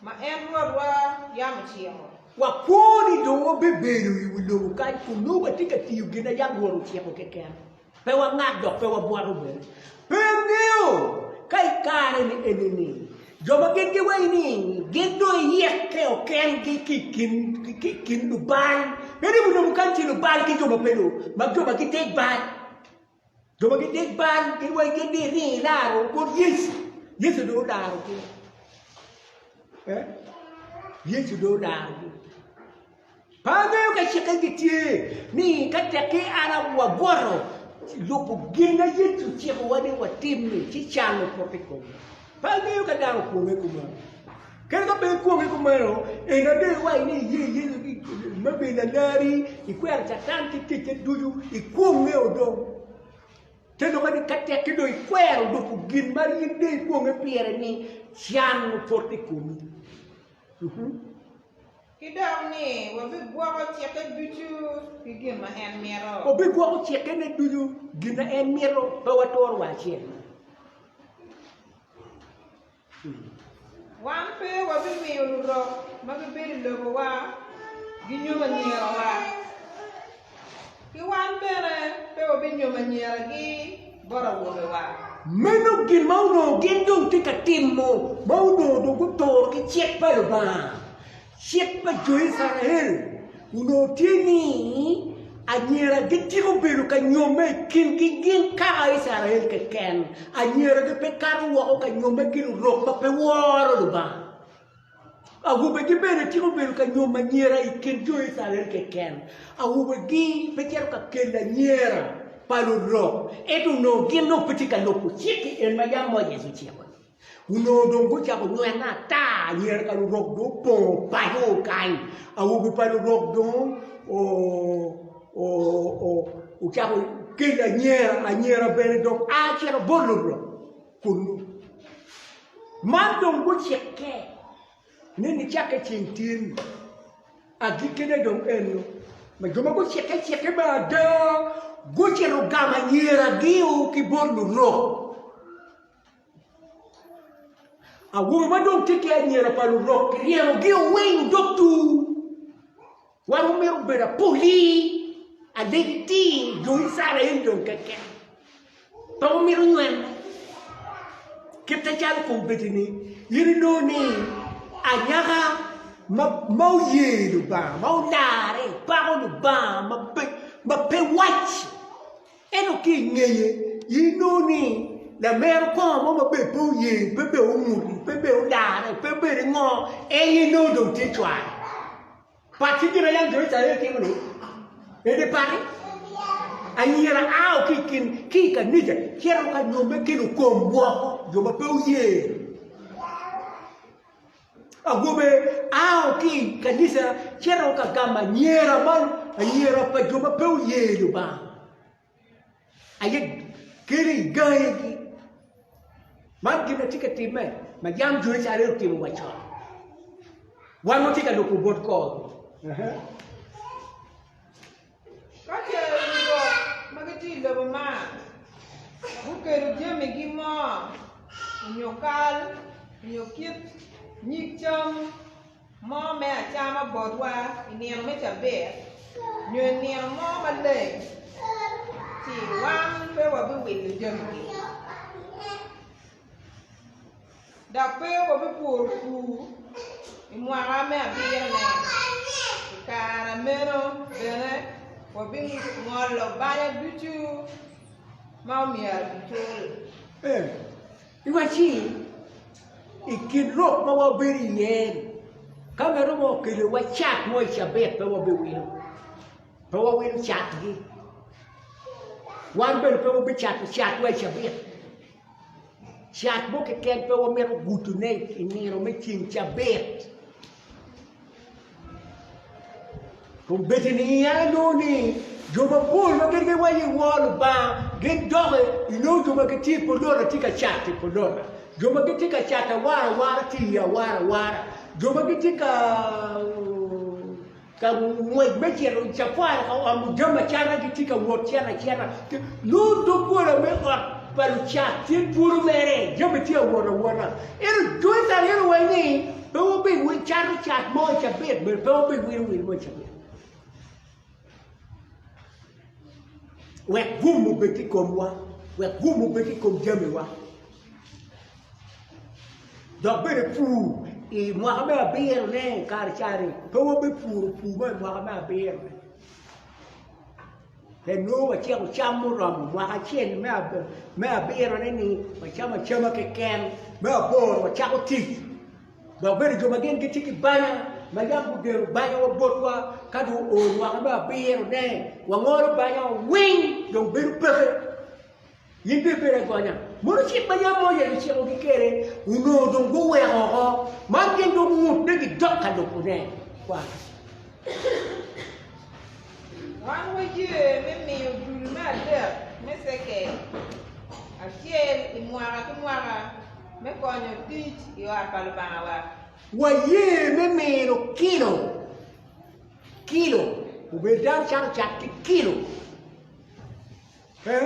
ma en Rwotwa yam ociko. Wakwongo ni dong wabibedo i wi lobo kany kun nongo watye ka tiyo gin ma yam Rwot ociko keken. Pe wangak dok pe wabwoto bene. Pe angeyo ka i kare-ni eni-ni jo ma gin giwaco ni gin dong iyekke o kengi ki i kin lubal, pien i wi lobo kany tye lubal ki jo ma pe ma jo ma gideg bal. Jo ma gideg bal gin waco gin ni iringo ilaro bot Yecu, Yecu dong olarogi. Yecu dong olarogi. Pe angeyo ka cikke gitye ni ka tekki an wabwoto lubo gin ma Yecu ocikowa ni watim-mi ci can opoto i komwa. Pe angeyo ka dano okwonge kumeno. Kadi ka pe ikwonge kumeno, en aye iwaco ni iye Yecu me bedo lalari, ikwero Catan ki ticce ducu, ikwonge odong. Te lokke ni ka tekki dong ikwero lubo gin ma in dong ikwonge pire-ni, can opoto i komi. Ki dok ni wabigwoko cikke ducu ki gin ma en mito. Wabigwoko cikkene ducu, gin ma en mito, pe waturo wa acel. Wan pe wabimiyo lurok ma gibedo i lobowa ginyomo anyirawa, ki wan bene pe wabinyomo anyiragi bot awobewa. Meno gin ma onongo gin dong tye ka timo, ma onongo dong guturo ki cik pa Lubanga. Cik pa jo Icrael onongo tye ni anyira gitiko bedo ka nyomme i kingi gin kaka Icrael keken. Anyiragi pe kato woko ka nyomme ki lurok ma pe woro Lubanga. Awobegi bene tiko bedo ka nyomo anyira i kin jo Icrael keken. Awobegi pe cito ka kelo anyira pa lurok, ento onongo gin dong pe tye ka lubo cik-ki en ma yam Moses ociko-ni. Onongo dong gucako nywene ata, anyira pa lurok dong opongo paco kany, awobe pa lurok dong ocako kelo anyira, anyira bene dong a cito bot lurok kunnu. Man dong gucikke ni nicakke ceng tin, agikkine dong eno, ma jo ma gucikke cikke me ada gucito gamo anyiragi ki bot lurok. Awobe ma dong tye ki anyira pa lurok kiryemogi weng dog tur. Wan wamito bedo apoli, alegi-ti, jo Icrael dong keken. Pe wamito nywene. Kit macalo kombeddi-ni, in inongo ni anyaka ma oye Lubanga, ma olarre, pako Lubanga ma pe wac, ento ki i ngeye in inongo ni lamero kongo mo ma bene pe oye, pe bene onguti, pe bene olarre, pe bene ngo, en inongo dong tye cware. Pat ki gin ma yam jo Icrael timo-ni, en aye pati. Anyira ao ki i kin ki i kanica cito ka nyomme ki lukom woko, jo ma pe oye. Awobe ao ki i kanica cito ka gamo anyira ma anyira pa jo ma pe oye Lubanga aye kelo i gangigi. Man gin ma tye ka timme ma yam jo Icrael otimo wa con. Wan watye ka lubo bot korgi. Ka ce lurok ma gitye i lobo man gukelo jamigi mo nyo kal nyo kit nyig cam mo me acama botwa i nino me cabit nyo i nino mo maleng, ci wan pe wabiwilo jamigi, dok pe wabipuro pur i mwaka me abirone. I kare meno bene wabingolo banya ducu ma omyero gicul. Iwacci, I kin rok ma wabedo iye-ni, ka ngat mo okeliwa cat mo i cabit pe wabiwilo, pe wawilo catgi. Wan bene pe wabicato catwa i cabit. Cat mo keken pe wamito gutone i nino me ceng cabit. Kombeddi-ni an anongo ni jo mapol ma gin giwaco ni giworo Lubanga gin doki inongo jo ma gitye i polota tye ka cat i polota, jo ma gitye ka cato awara awara tye i awara awara, jo ma gitye ka ka ngwec me cito i cafari ka omo jami acata gitye ka wot cito acita. Nongo doggola me ot pa lucat tye twolo mere, jami tye awot awota. Ento jo Icrael owaco ni, Pe wubed cato cat mo i cabit, bene pe wubed wilo wil mo i cabit. Wek gum obed i komwa, wek gum obed i kom jamiwa. Dok bene pur i mwaka me abirone i kare ca-ni, pe wabipuro pur mo i mwaka me abirone. Pien nongo waceko cam muromo mwaka acel me abirone-ni wacamo acama keken, me aboro wacako tic. Dok bene jo ma gin gitye ki banya ma yam gudeno banyawa botwa ka dong oo i mwaka me abirone, wangolo banyawa weng dong bedo peke. In dong ibedo agonya. Mono cik ma yam Moses ocikogi kwede onongo dong guweko oko, man gin dong ngut ni gidok ka lubone. Kwan. Wan waye me miyo dul me adek me cekel acel i mwaka ki mwaka me konyo tic i ot pa Lubangawa. Waye me mino kilo, kilo, obedo dano cato cat ki kilo. Pe,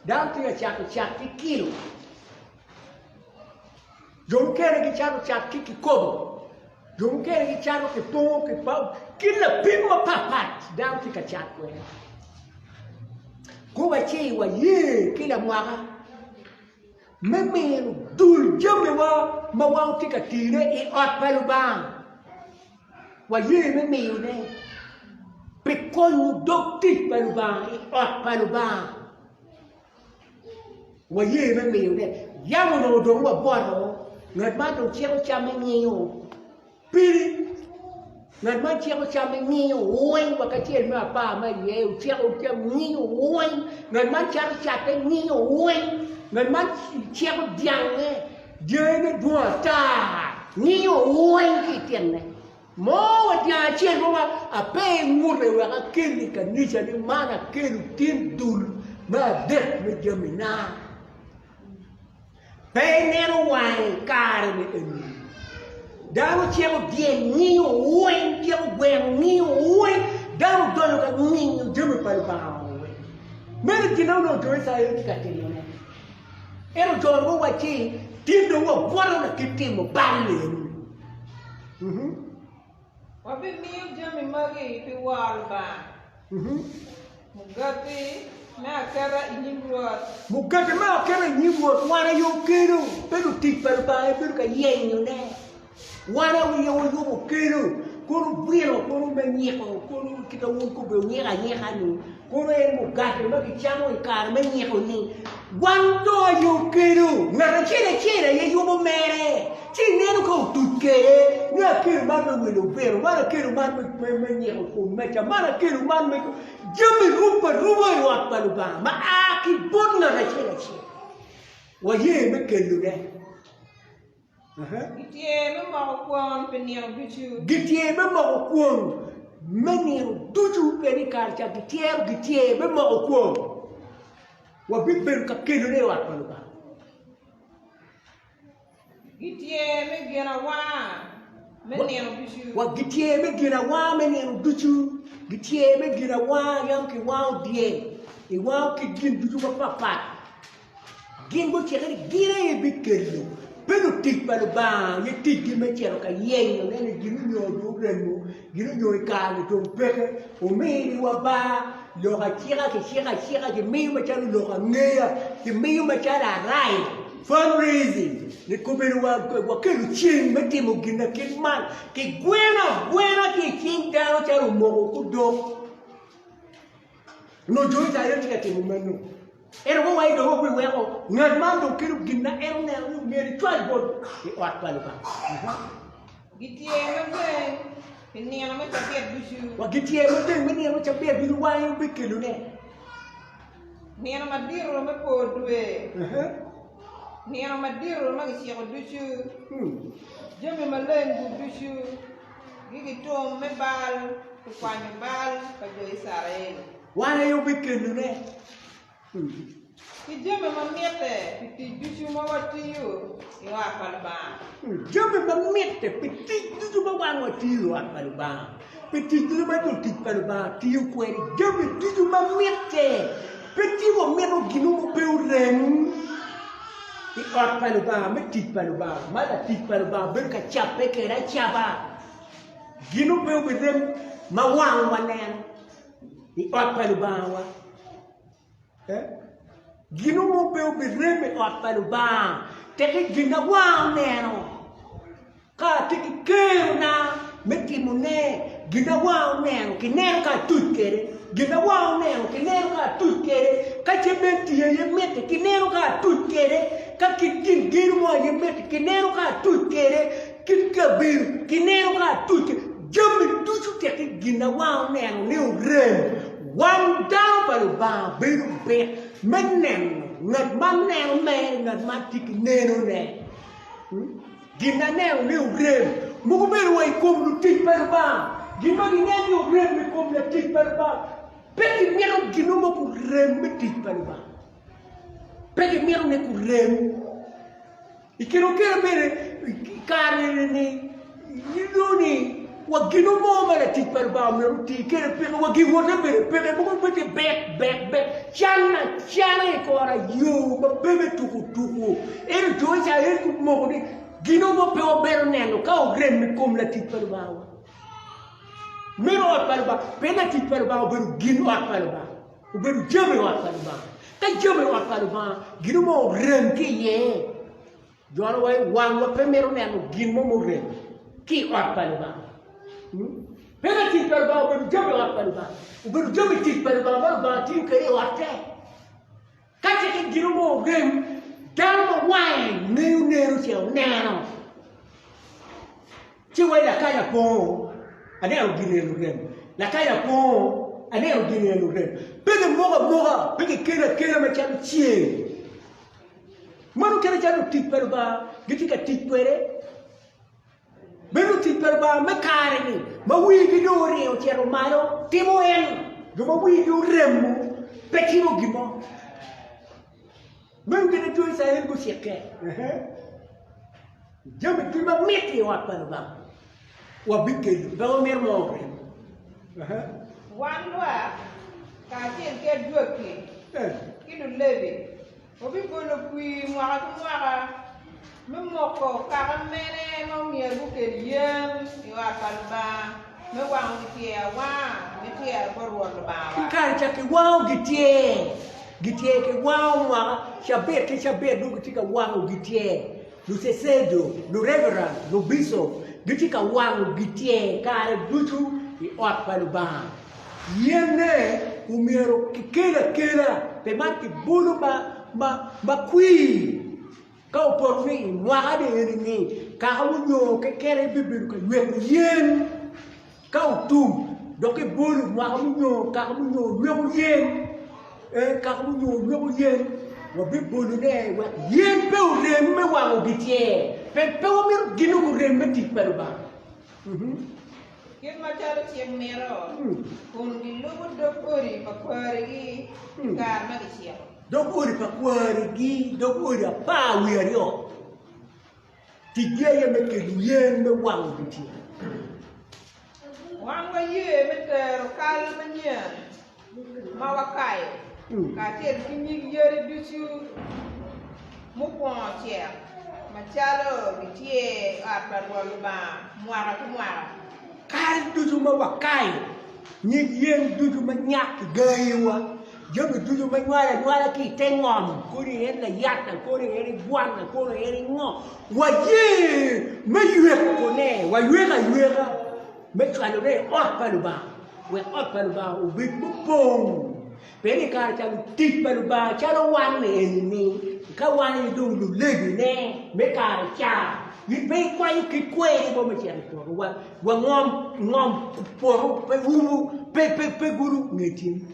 dano tye ka cato cat ki kilo. Jo mukene gicato cat ki kikopo, jo mukene gicato ki pongo ki pau, ki lapim mapatpat dano tye ka cat kwede. Kong ci waye ki lamwaka me mino dul jamiwa ma wan watye ka tine i ot pa Lubanga. Waye me miyone pi konyo dog tic pa Lubanga i ot pa Lubanga. Waye me miyone. Yam onongo dong wabwoto ngat man dong ciko camme ngiyo pili, ngat man ciko camme ngiyo weng wa kacel me apar ma iye ociko cam ngiyo weng, ngat man cato catte ngiyo weng, ngat man ciko dyangnge Dyangine dwong ata, ngiyo weng ki i tyene. Mo wa dyang acel mo ma ape ingute wek akel i kanica ni man akelo tin dul me adek me jamina. Pe ineno wange i kare ni eni. Dano ciko dyel ngiyo weng, ciko gweno ngiyo weng, dano odonyo ka ngiyo jami pa Lubanga weng. Meno gin ma onongo jo Icrael tye ka timone. Ento jo guwacci, Tin dong wabwoto lakit timo bal eni. Wabimiyo jami magi pi woro Lubanga, Mugati me aketa i nyim Rwot. Mugati me aketa i nyim Rwot wan aye okelo, pe lutic pa Lubanga aye bedo ka yenyone. Wan aye wayubo kelo, kono bwino, kono me nyiko, kono kit ma wun kobbe wunyiko anyika-ni, kono en mugati ma kicamo i kare me nyiko-ni. Wan dong aye okelo, ngat acel acel aye yubo mere, ci ineno ka otuc kwede ni akelo man me wilo bwino, man akelo man me nyiko kom meja, man akelo man me jami rub aruba i ot pa Lubanga ma a ki bot ngat acel acel. Waye me kelone. Gityer me moko kwon pi nino ducu. Gityer me moko kwon me nino ducu, pien i kare ca gityero gityer me moko kwon. Wabibedo ka kelone i ot pa Lubanga. Gityer me ginawanga me nino ducu. Wa gityer me ginawanga me nino ducu. Gityer me ginawanga yam kiwango dyel, iwango kit gin ducu mapatpat. Gin gucikke ni gin aye bikelo, pe lutic pa Lubanga aye ticgi me cito ka yenyo ne ni gin onyo dong oremo, gin onyo i kare-ni dong peke, ominiwa bar, lok acika kiciko acika kimiyo macalo lok angeya, kimiyo macalo arai, fundraising, ni kobedo wakelo ceng me timo gin na kit man, kigweno agwena ki i cing dano calo omoko kudok. Onongo jo Icrael tye ka timo meno. Ento ka wa i dong obiweko ngat man dong kelo gin ma en oneno ni myero ecwal bot i ot pa Lubanga. Gityer maleng pi nino me cabit ducu. Wa gityer maleng me nino me cabit ducu wa en obikelone. Nino madito me por dwe. Nino madito ma giciko ducu. Jami maleng-gu ducu ki gitum me bal pi kwanyo bal pa jo Icrael. Wan aye obikelone. Ki jami ma mitte pi tic ducu ma watiyo i ot pa Lubanga. Jami ma mitte pi tic ducu ma wan watiyo i ot pa Lubanga. Pi tic ducu ma lutic pa Lubanga tiyo kwede. Jami ducu ma mitte. Pe tye wamito gin mo pe orem i ot pa Lubanga me tic pa Lubanga ma latic pa Lubanga bedo ka cabbe kwede acaba. Gin mo pe obirem ma wangwa neno. I ot pa Lubangawa. Gin mo pe obirem i ot pa Lubanga teke gin ma wanga oneno. Ka atye ki kerona me timone, gin ma wanga oneno kineno ka atuc kwede, gin ma wanga oneno kineno ka atuc kwede, ka cementi aye mitte kineno ka atuc kwede, ka kit gin gedo mo aye mitte kineno ka atuc kwede, Kit kabedo kineno ka atuc jami ducu tekki gin ma wang oneno ni orem. Wang dano pa Lubanga bedo bit me neno ngat ma neno mere ngat ma tye ki nenone. Gin ma neno ni orem mogo bedo wa i kom lutic pa Lubanga. Gin ma gineno ni orem i kom latic pa Lubanga pe gimito gin mo kurem me tic pa Lubanga. Pe gimito ni kurem. I kine mukene bene i kare-ni inongo ni wa gin mo ma latic pa Lubanga myero oti kwede peke, wa giwote bene peke, mogo bene tye bek bek bek, can acana i kora yo ma pe me tuko tuko. Ento jo Icrael gumoko ni gin mo pe wabedo neno ka orem i kom latic pa Lubanga wa. Meno ot pa Lubanga, pe latic pa Lubanga obedo gin ot pa Lubanga. Obedo jami i ot pa Lubanga. Ka jami i ot pa Lubanga gin mo orem ki iye, jone wa i wangwa pe mito neno gin mo murem ki i ot pa Lubanga. Hmm? Pe ka tic pa Lubanga obedo jami i ot pa Lubanga, obedo jami tic pa Lubanga ma Lubanga tiyo kwede i otte. Ka ce ki gin mo orem, dano ma wange ngeyo neno ce oneno. Ci wai lakanya pongo, aneno gin eni orem, lakanya pongo, aneno gin eni orem. Pe gimoko amoka, pe gikelo akela macalo ceng. Meno kite calo lutic pa Lubanga gitye ka tic kwede. Meno lutic pa Lubanga me kare-ni ma wigi dong oringo ocito malo timo en, jo ma wigi oremo pe timo gin mo. Meno kite jo Icrael gucikke. Jami ducu ma mitte i ot pa Lubanga wabikelo, pe wamito mo orem. Wan lwak kacel ki adwogi ki Lulevi wabibolo kwir mwaka ki mwaka me moko kaka mene ma myero gukel yen i ot pa Lubanga me wango gityer awanga me tyero bot Rwot Lubangawa. I kare ca kiwango gityer, gityer kiwango mwaka cabit ki cabit nongo gitye ka wango gityer. Lucesedo, lureverand, lubicop gitye ka wango gityer kare ducu i ot pa Lubanga. Yenne omyero kikel akela pi man kibolo ma kwir. Ka opoto ni i mwaka ni eni-ni kaka munyo keken aye bibedo ka yweko yen, ka otum dok kibolo mwaka munyo kaka munyo yweko yen, ee kaka munyo yweko yen, wabibolone wek yen pe orem me wango gityer, pe pe wamito gin orem me tic pa Lubanga. Kit macalo cik mito, kun gilubo dog odi pa kwarigi i kare ma giciko. Dog odi pa kwarigi, dog odi apar wiye aryo. Ticgi aye me kelo yen me wango gityer. Wan waye me tero kal manyen ma wakayo kacel ki nyig yadi ducu mukwongo cek macalo gityer i ot pa Rwot Lubanga mwaka ki mwaka. Kal ducu ma wakayo, nyig yen ducu ma nyak i gangiwa, jami ducu ma nywalo anywala ki i te ngom, kodi en layata, kodi en igwana, kodi en ngo, waye me ywekone, wayweko ayweka me cwalone i ot pa Lubanga, wek ot pa Lubanga obed mupong. Pien i kare ca lutic pa Lubanga calo wan eni-ni, ka wan aye dong lulebine me kare ca, pe ikwanyo kit kweri mo me cito i poto wa, wa ngom, ngom poto pe umo, pe, pe, pe gudo nge tyeni.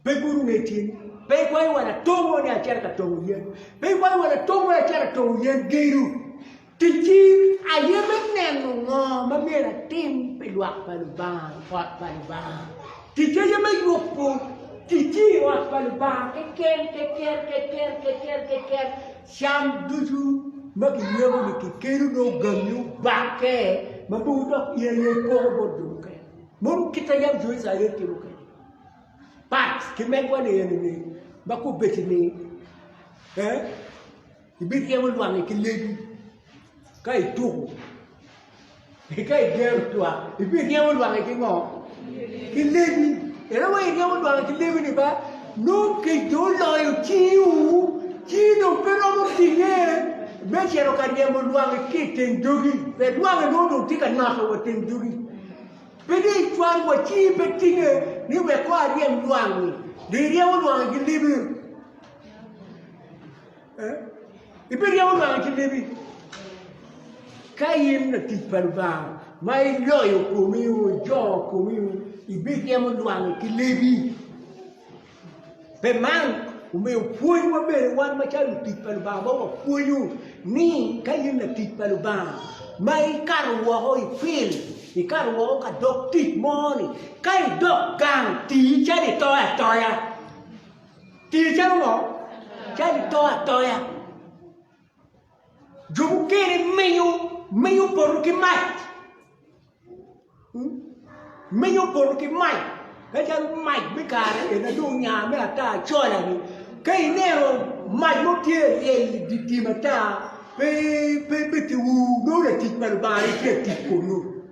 Pe gudo nge tyeni. Pe ikwanyo wa latong mo ni acito ka tongo yen. Pe ikwanyo wa latong mo ni acito ka tongo yen gedo. Ticci aye me neno ngo ma myero atim pi lwak pa Lubanga i ot pa Lubanga. Ticci aye me yubo ticci i ot pa Lubanga keken keken keken keken keken. Cam ducu ma kiyweko-ni kikelo nongo gangi obakke ma mogo dok in aye ipoko bot jo mukene. Mono kit ma yam jo Icrael timo kwede pat ki megwa-ni eni-ni ma kobedo-ni. Ibiryemo lwangi ki lebi ka ituko, ka igero twak ibiryemo lwangi ki ngo? Ki lebi. Ento ka iryemo lwangi ki lebi-ni ba, nongo kec dong oloyo cingi-wu, cingi dong pe romo tinge me cito ka ryemo lwangi ki i teng dogi, pien lwangi nongo dong tye ka noto wa teng dogi. Pe dong icwal wa cingi pe tinge ni wek kong aryem lwangi, dong iryemo lwangi ki lebi. Ibiryemo lwangi ki lebi. Ka in latic pa Lubanga ma iloyo komi, ijongo komi, ibiryemo lwangi ki lebi. Pi man, omiyo pwonywa bene wan macalo lutic pa Lubanga ma wapwonyo ni ka in latic pa Lubanga ma ikato woko i pil, ikato woko ka dog tic mo-ni, ka idok gang tii calo ito atoya. Tii calo ngo? Calo ito atoya. Jo mukene menyo menyo poto ki mac. Menyo poto ki mac. Ka calo mac me kare eni dong onya me ata cola-ni, ka ineno mac mo tye ryeny i dye tim ata, pe pe bed ki ur, nongo latic pa Lubanga aye tye ka tic kunu.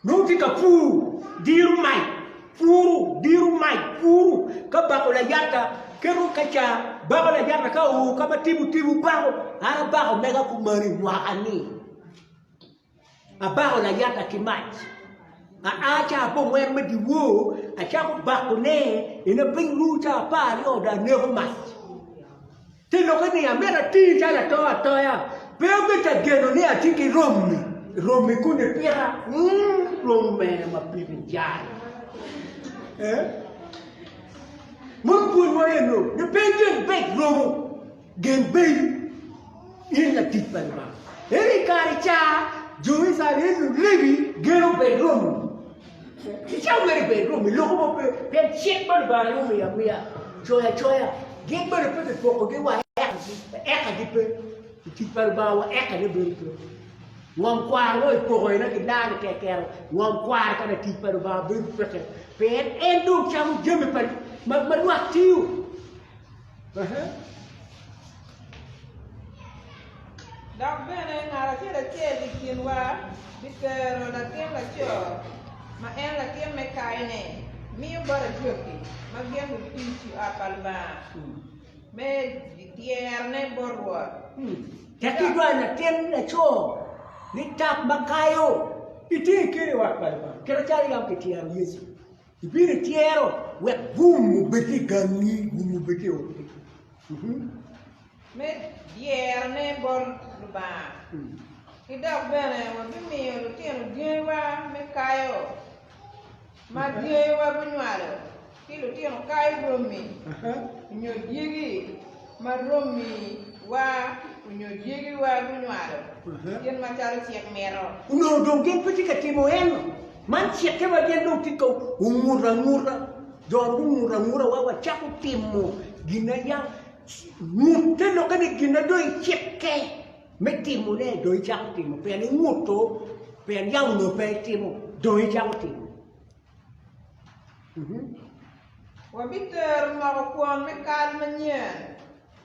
Nongo tye ka pur, diro mac, puru, diro mac, puru, ka bako layata, keto ka ca, bako layata ka oo ka ma tipo tipo bako, an abako mega kumalo i mwaka-ni, abako layata ki mac, aa ca abongwen me dyewor, acako bakone, ina piny ru ca 12 dong aneko mac. Te lokke ni, Amito ati calo ato atoya, pe abedo ka geno ni atye ki rommi, rommi kun ipita, mm, rom mene ma piti jal. Eh? Mon pwony mo eno, ni pe igen bed romo, gen bed in latic pa Lubanga. Ento i kare ca, jo Icrael Lulevi geno bed romo. Icamo mere i bedroom, iloko mo pe, pien cik ma Lubanga aye omiyo amiya, coyo acoya. Gin bene pe kipokogi wa ekagi, ekagi pe. I tic pa Lubanga wa ekane bedo pe. Ngom kwaro mo ipoko ena kilaro kekero, ngom kwaro ka latic pa Lubanga bedo peke, pien en dong camo jami pa ma lwak tiyo. Dok bene ngat acel acel i kinwa bitero latin laco ma en latin me kayone, miyo bot ajwaki ma gin lutic i ot pa Lubanga, me dyerone bot Rwot. Tek idwaro latin laco ni tap ma kayo, itye ikelo i ot pa Lubanga, kit macalo yam kityero Yecu. Ibino ityero wek gum obed i gangi, gum obed i oti. Me dyerone bot Lubanga. Ki dok bene wabimiyo lutino dyangiwa me kayo ma dyangiwa gunywalo, ki lutino kayo romi nyo dyegi ma romiwa onyo dyegiwa gunywalo, kit macalo cik mito. Onongo dong gin pe tye ka timo eno. Man cikke ma gin dong tye ka ongut anguta. Jo gungut anguta wa wacako timo gin ma yam ngut te lokke ni gin ma dong icikke. Me timone dong icako timo pien inguto pien yam onongo pe itimo dong icako timo. Wabitero moko kwon me kal manyen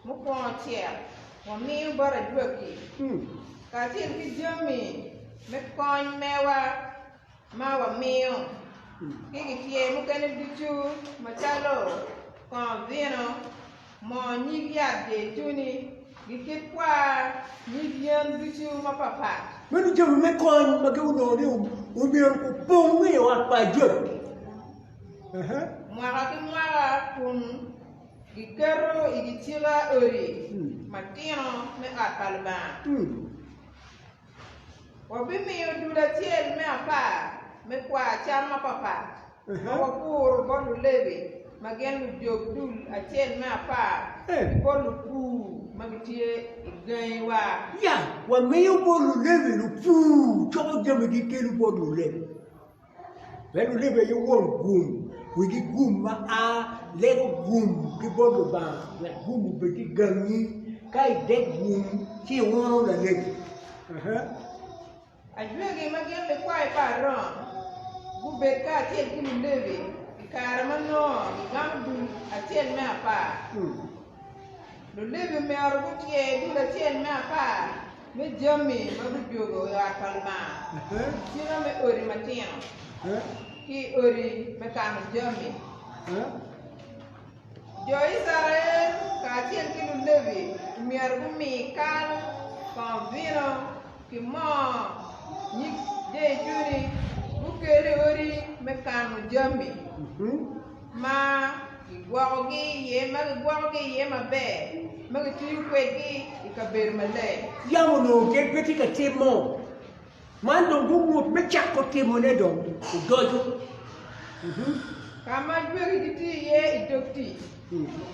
mukwongo cek wamiyo bot ajwagi, kacel ki jami me kony mewa ma wamiyo, ki gityer mukene ducu macalo kongo vino, moo nyig yat jeituni, ki kit kwa nyig yen ducu mapatpat. Meno jami me kony ma gunongo ni omyero gupong i ot pa ajwagi. Mwaka ki mwaka kun giketo i kicika odi matino me ot pa Lubanga. Wabimiyo dul acel me apar me kwa cam mapatpat ma wapuro bot Lulevi ma gin lujog dul acel me apar ki bot lupur ma gitye i gangiwa. Ya, wamiyo bot Lulevi lupur coko jamigi kelo bot Lulevi. Pien Lulevi aye won gum, wigi gum ma a lego gum ki bot Lubanga wek gum obed i gangi. Ka idek gum ci iuno Lalevi. Ajwegi ma gin likwayo pa Aron gubed kacel ki Lulevi i kare ma nongo gigamo dul acel me apar. Lulevi myero gutyer dul acel me apar me jami ma gujwogo i ot pa Lubanga, kicika me odi matino, ki i odi me kano jami. Jo Icrael kacel ki Lulevi myero gumi kal, kongo vino, ki moo nyig jeituni gukel i odi me kano jami ma gigwokogi iye, ma gigwokogi iye maber, ma gitiyo kwedgi i kabedo maleng. Yam onongo gin pe tye ka timo man, dong gungut me cako timone dong odoco. Ka ma jwegi gitye iye i dog tic,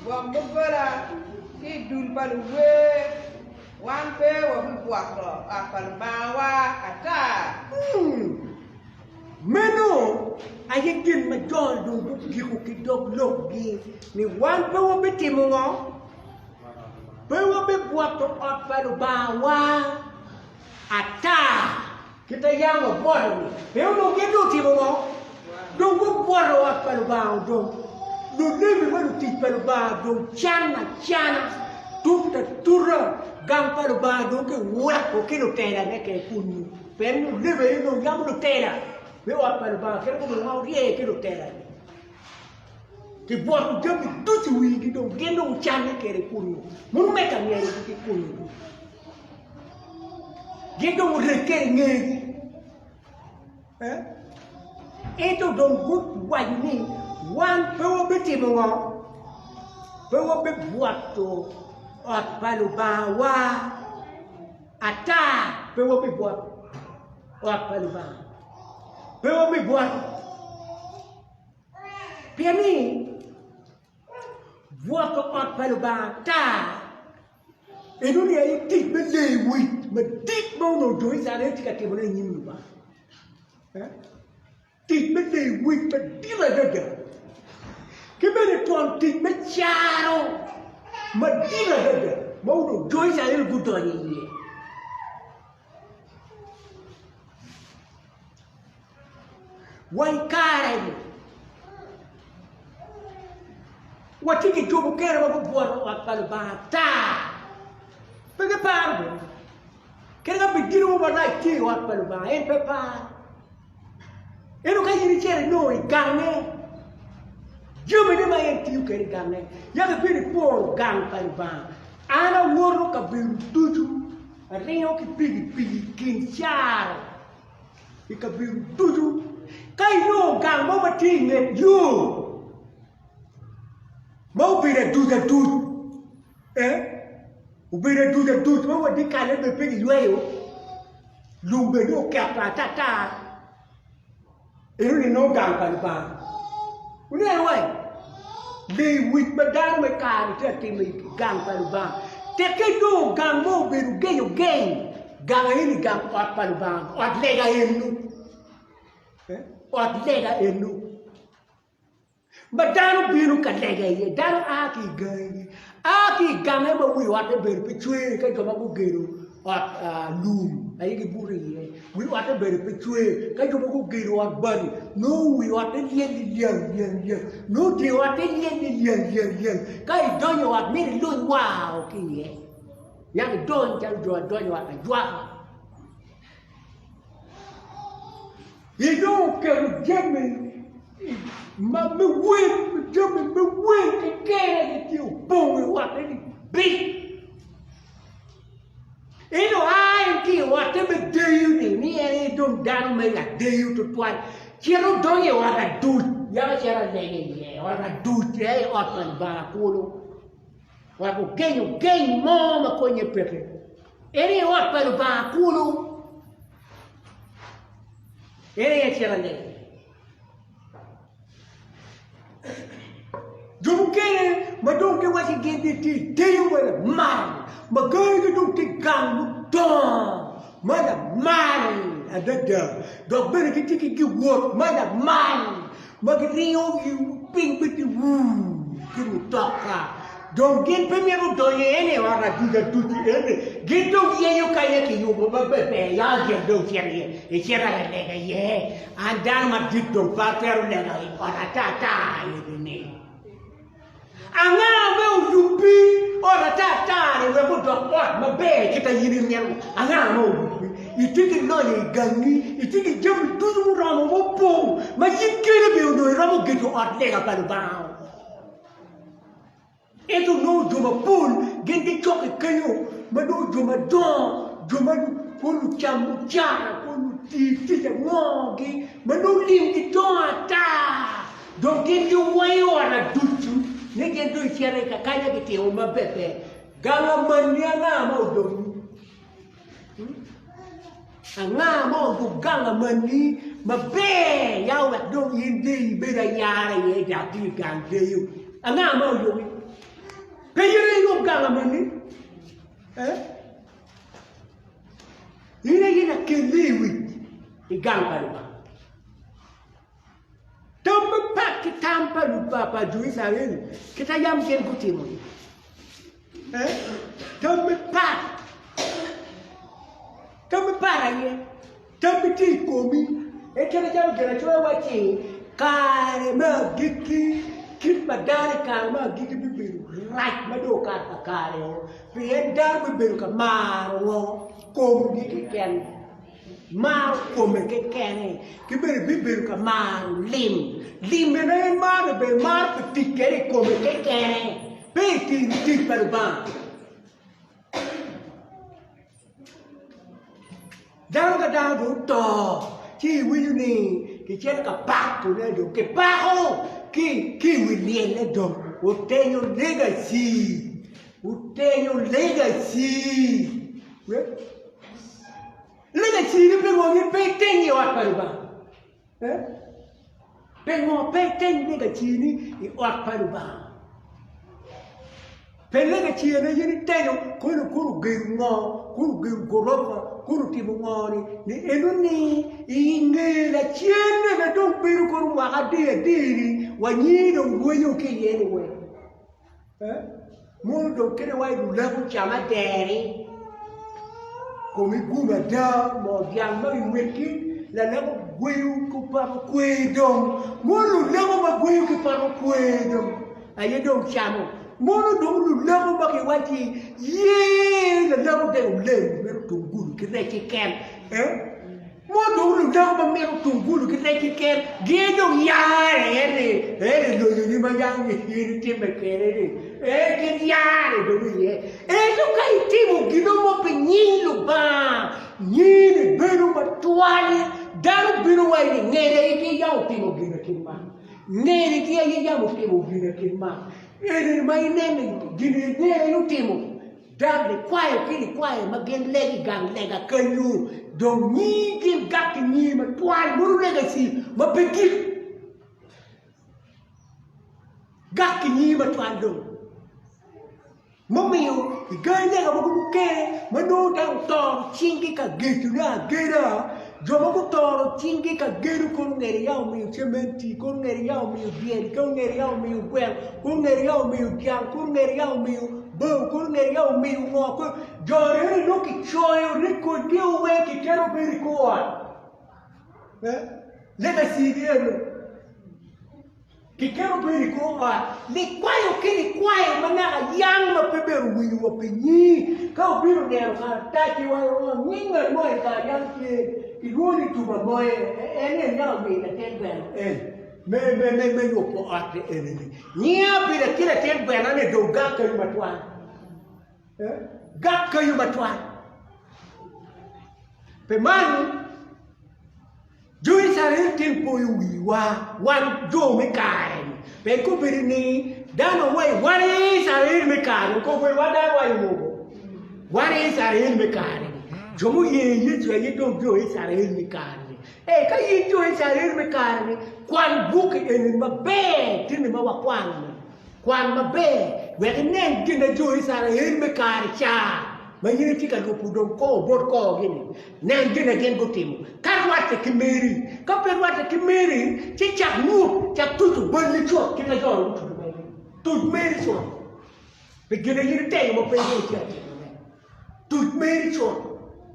gwok doggola ki i dul pa luwer, wan pe wabibwoto ot pa Lubangawa ata. Meno aye gin ma jo dong gugiko ki dog lokgi ni, 'Wan pe wabitimo ngo? Pe wabibwoto ot pa Lubangawa ata kit a yam wabwoto-ni. Pe onongo gin dong otimo ngo? Dong gubwoto ot pa Lubanga dong. Lulevi ma lutic pa Lubanga dong can acana, tute atuta, gang pa Lubanga dong kiweko ki lutelane kene kunnu. Pien Lulevi aye onongo yam lutela me ot pa Lubanga, kadi gubedo ma orye ki lutela-ni. Kibwoto jami ducu i wigi dong gin dong ocanne kwede kunnu, mono me ka ngeyogi ki kunnu. Gin dong orekke i ngegi. Eh? Ento dong guwaco ni wan pe wabitimo ngo? Pe wabibwoto ot pa Lubangawa ata, pe wabibwoto ot pa Lubanga. Pe wabibwoto. Pien ni bwoto ot pa Lubanga ata enoni aye tic me lewic madit ma onongo jo Icrael tye ka timone i nyim Lubanga. Tic me lewic madit adada ki bene twon tic me caro madit adada ma onongo jo Icrael gudonyo iye. Wa i kare-ni, watye ki jo mukene ma gubwoto ot pa Lubanga ata. Pe giparo bene. Kadi ka bed gin mo marac tye i ot pa Lubanga, en pe paro. Ento ka in icito inongo i gange, jamine ma en tiyo kwede i gange, yaka ibed iporo gang pa Lubanga. An awoto kabedo ducu, aringo ki pikipiki i kin caro. I kabedo ducu, ka inongo gang mo ma tye i nget yo ma obedo aduc aduc, eh, obedo aduc aduc ma wa dyekalle bene pe giyweyo, lum bene dong oketo atata, Enoni nongo gang pa Lubanga. Wuneno wai, lewic ma dano me kare tye ka timo i gang pa Lubanga. Tekke inongo gang mo obedo geng ogeng, gang eni gang ot pa Lubanga, ot lega eno, ot lega eno. Ma dano bino ka lega iye, dano a ki i gangigi, a ki i gange ma wi otte bedo pe cwer ka jo ma gugedo. Ot lum aye gibuto iye, wi otte bene pe cwer. Ka jo mogo ogedo ot bati, nongo wi otte lyel lilyang lyang lyang, nongo dye otte lyel lilyang lyang lyang. Ka idonyo i ot myero iluny war ki iye, yako idony calo jo a donyo i ot ajwaka. Idong oketo jami ma me wel, jami me wel keken aye tye opong i otte ni bic. Ento a en ki i otte me deyo-ni, ni en aye dong dano me ladeyo twatwal, cito donyo i ot aduc, yam acito alego iye, ot aduc aye ot pa Lubanga kulu, wek ogeny ogeng mo ma konye peke. En aye ot pa Lubanga kulu, en aye acito alego iye. Jo mukene ma dong giwaco ni gin gitye i deyo ma lamal, ma gangigi dong tye gang mudongo ma lamal adada dok bene gitye ki giwot ma lamal ma giringo piny bene tye wuu ki mutoka. Dong gin pe mito donyo iye ni ot aduc aduc eni, gin dong yenyo kanya kiyubo maber ber ya gin dong cito iye, icito ka lega iye. An dano madit dong pe atwero lega i ot ata ata eni-ni. Anga me oyubbi ot ata ata-ni wek odok ot maber kit ma in imito? Anga ma oyubbi? Itye ki lonyo i gangi, itye ki jami ducu muromo mupong ma in keni bene onongo iromo gedo ot lega pa Lubanga. Ento nongo jo mapol gin gicokke kenyo ma nongo jo madongo, jo ma kono lucam mucara, kono luti tic ango-gi ma nongo limgi dongo ata dong gin giwango ot ducu ni gin dong gicito i kakanya gitimo maber ber. Gang amanni anga ma odongi? Anga ma oruko gang amanni maber ya wek dong in deyo ibed ayara iye dok tye i gang deyo? Anga ma oyubi? Pe in aye iyub gang amanni? Eh? In aye lakel lewic i gang pa Lubanga. Tam mapat ki tam pa jo Icrael kit ma yam gin gutimo-ni. Tammi pat, tammi pat aye, tammi tye i komi. En kit macalo Ginacoya wacci, kare me agikki, kit pa dano i kare me agikki bibedo rac ma dong okato kakare-o, pien dano bibedo ka maro ngo? Komgi keken. Maro kome kekene, ki bene bibedo ka maro lim. Lim bene en maro ni bene maro pi tic kwede i kome kekene, pe i tiyo tic pa Lubanga. Dano ka dano dong oto, ci iwinyo ni kicito ka pakone dong, kipako ki i wi lyelle dong, otenyo legacy, otenyo legacy. Legacy-ni pingo in pe iteny i ot pa Lubanga? Eh? Pingo pe iteny legacy-ni i ot pa Lubanga? Pe legacy ene in itenyo kono kono ogedo ngo, kono ogedo gorofa, kono otimo ngo-ni, ni eno-ni i nge lacen bene dong bedo kono mwaka adi adi-ni wanyi dong rwenyo ki iye-ni weng. Mono dong kadi wa i luleko cam ader-ri, komi gum ada, moo dyang ma giweki, laleko gweyo ki poto kwer dong. Mono luleko ma gweyo ki poto kwer dong aye dong camo. Mono dong luleko ma giwacci ye laleko dek oleng mito tungulu ki rec keken. Mo dong ludako ma mito tungulu ki rec keken gin dong yare iye ni eni lonyoni ma yam in itimme kwede ni ee gin yare dong iye. Ento ka itimo gin mo pi nying Lubanga, nyingi bedo matwal, dano bino wa ni ngene aye tye yam otimo gin kit man, ngene tye aye yam otimo gin kit man, eni ma ineno gin ngene aye otimo. Dok likwayo ki likwayo ma gin lego i gang lega kenyu dong nyingi gak ki nyingi matwal mono legacy ma pe gik gak ki nyingi matwal dong mumiyo i gangi lega mogo mukene ma nongo dano otoro cinggi ka gedone ageda Jo ma gutoro cinggi ka gedo kor ongede ya omiyo cementi, kor ongede ya omiyo dyel, kor ongede ya omiyo gweno, kor ongede ya omiyo dyang, kor ongede ya omiyo. Bao kono nene ya omiyo ngo kono jo eni nongo kicoyo record gi weng kiketo bedo i kor ot. Legacy gi eno. Kiketo bedo i kor ot likwayo ki likwayo ma naka yang ma pe bene owinyo wa pi nyingi. Ka obino neno karatac ci waco ni nying ngat mo i kare yang tye kilwongo ni Tuba Moye en aye yam omiyo latin gweno en me me me yubo ot eni-ni. Nyinga pire ki latin gwena-ni dong gak kenyo matwal. Gak kenyo matwal. Pi man Jo Icrael tin poyo wiwa, wan jo me kare-ni. Pien kobedo ni dano waco wan Icrael me kare-ni, kobedo wan dano waco mogo. Wan Icrael me kare-ni. Jo muye Yecu aye dong jo Icrael me kare-ni. Ee, ka in jo Icrael me kare-ni, kwan buk eni maber, tini ma wakwano-ni. Kwan maber wek inen gin ma jo Icrael me kare ca ma in itye ka lubo dong kor bot korgi-ni, nen gin ma gin gutimo. Ka rwatte ki meri, ka pe rwatte ki meri, ci cak ngut, cak tuco balli cut kit ma jo-ni gutuco kwede. Tuc meri cut pi gin ma in itemo ma pe ingeyo itye ka timone. Tuc meri cut.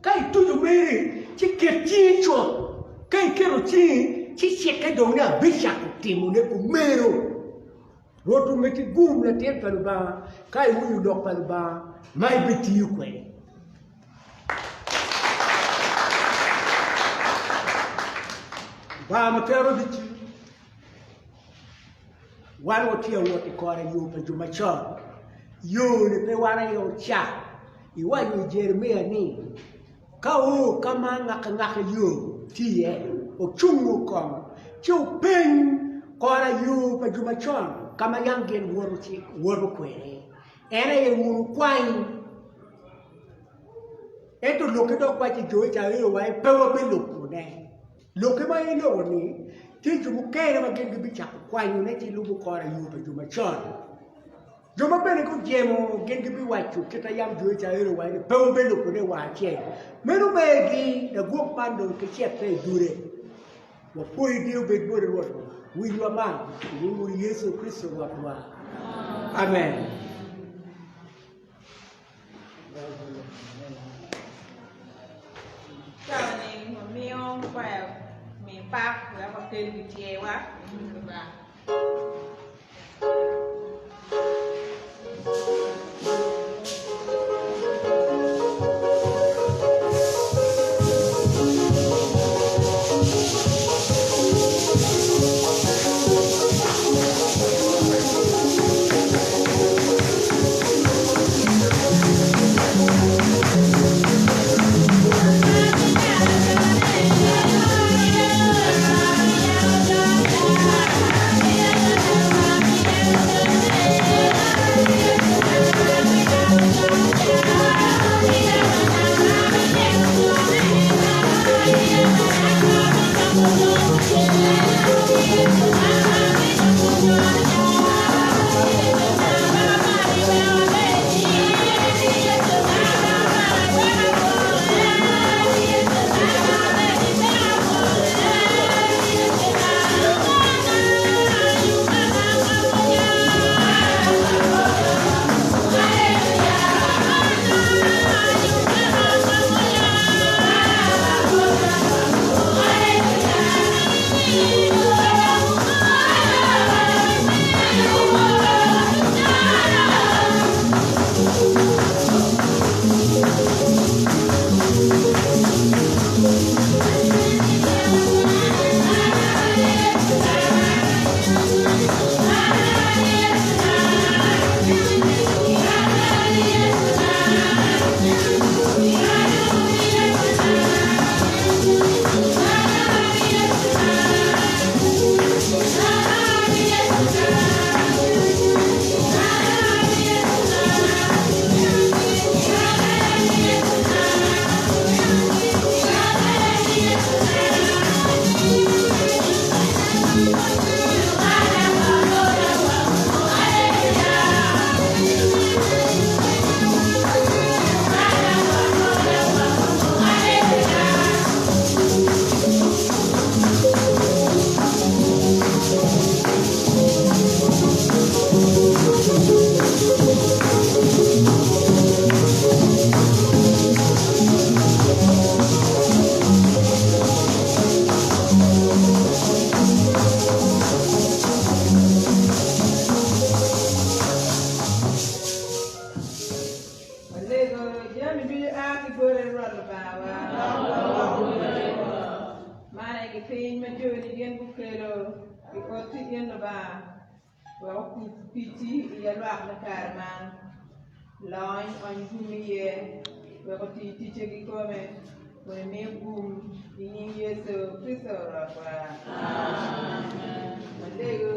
Ka ituco meri, ci ket cingi cut. Ka iketo cingi, ci cikke dong ni abicako timone kumeno. Rwot omiti gum latin pa Lubanga ka iwinyo lok pa Lubanga ma ibitiyo kwede. Lubanga ma twero ducu, wan watye ka wot i kore yo pa jo macon. Yo-ni pe wan aye ocak. Iwaco i Jeremia ni, Ka oo ka ma ngakangaka yo tye iye, ocungo kong, ci wupeny kora yo pa jo macon ka ma yam gin woto kwede, en aye wun wukwany. Ento lokke dok wacci jo Icrael wa pe wabilubone. Lokke ma iloko-ni tye jo mukene ma gin gibicako kwanyone ci lubo kora yo pa jo macon. Jo ma bene gujemo gin gibiwaco kit ma yam jo Icrael owaco ni, 'Pe wubelubone wa acel. Meno bergi, lagwok man dong kicette i dule. Wapwoyi deyo obed boti Rwotwa. Winywa man, i nying Wod Yecu Kricito Rwotwa. Amen. Cawa-ni wamiyo kwaya mi pak wek wakel gityerwa i nyim Lubanga. in Lubanga, wek okub ticci i yalwak me kare man. Lony ony gum iye, wek oti ticce kikome, kun imiyo gum i nying Yecu Kricito Rwotwa. Walego.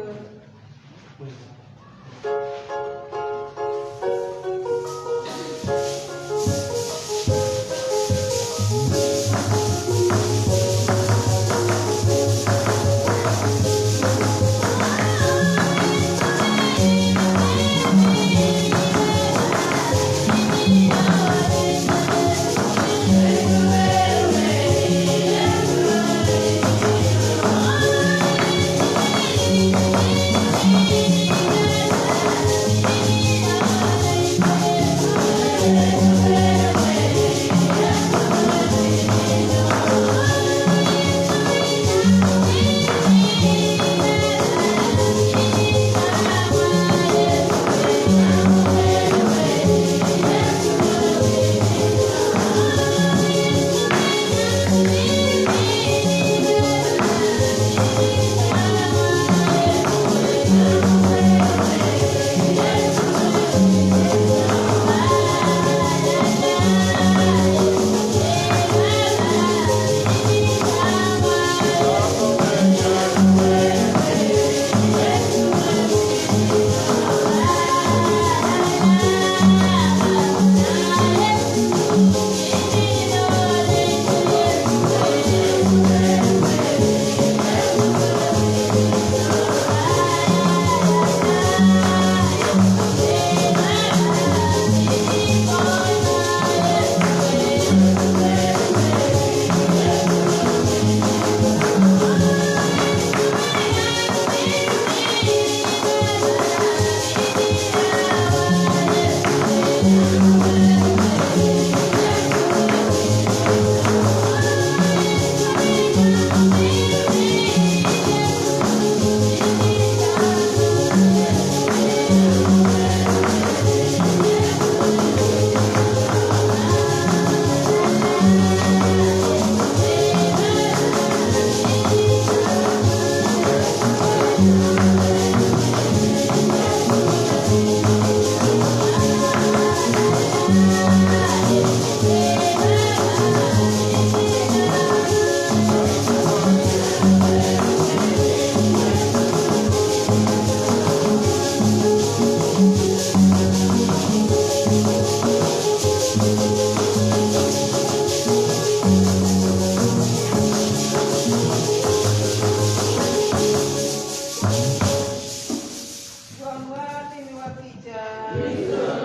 Rwotwa timiwa kica.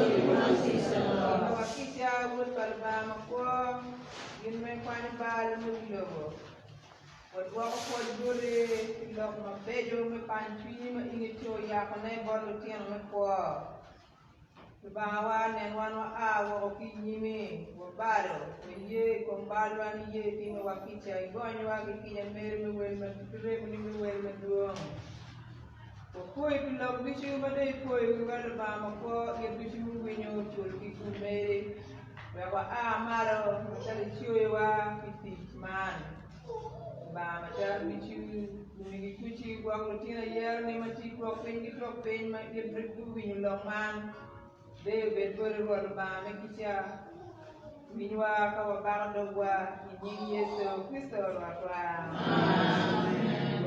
Timiwa kica, Wod pa Lubanga makwo, gin ma ikwanyo bal me wi lobo. Wadwoko pwoc boti pi lok mabeco me pany cwinyi ma in itye oyakone bot lutino me kwo. Lubangawa, nen wan waa woko ki i nyimi, wabalo, waye i kom balwa ni ye itimiwa kica, igonywa ki kica meri me wel ma ki remoni me wel madwong. Wapwoyi pi lok ducu ma dong ipoyo wiwa, Lubanga makwo, gin ducu muwinyo cul ki gum meri, wek waa malo macalo icoyowa pi tic man. Lubanga macalo ducu, gumigi kuci, gwok lutino ayerani ma tye i twok piny ki twok piny ma it guwinyo lok man. Deyo obed boti Rwot Lubanga me kica, winywa ka wabako dogwa i nying Yecu Kricito Rwotwa.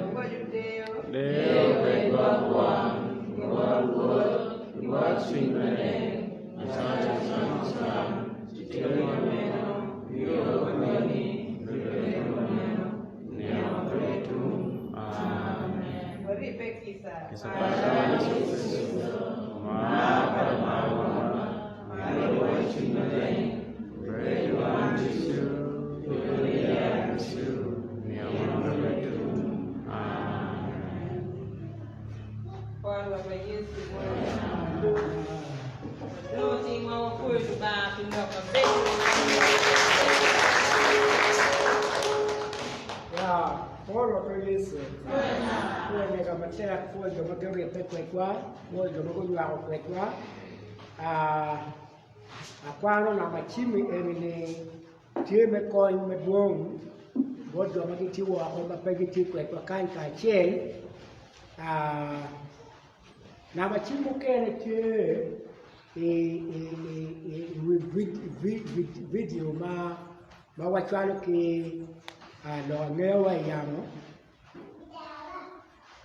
Wawaco deyo. Deyo obed bot Won, ki bot Wod, ki bot Cwiny Maleng, macalo con con, ci tye kumeno, nio koni, bibedo kumeno, nio pe tum. Amen. Waribbe kica. Kica pa Yecu Kricito, mar pa Lubanga Won, ki ribbe Cwiny Maleng, obed i wan ducu, ki luye ducu, nio pe tum. Amen. Kwanwa pa Yecu Wadongo cingwa wapwoyo Lubanga pi lok mabeco. Ya, pol wa pa Yecu. Pwoyo lega matek, pwoyo jo ma guribbe kwedwa, pwoyo jo ma gunywako kwedwa. Ah, akwano namba cim-mi eni-ni tye me kony madwong bot jo ma gitye woko ma pe gitye kwedwa kany kacel. Namba cim mukene tye i wi vidio ma wacwalo ki lok angeyawa i yamo.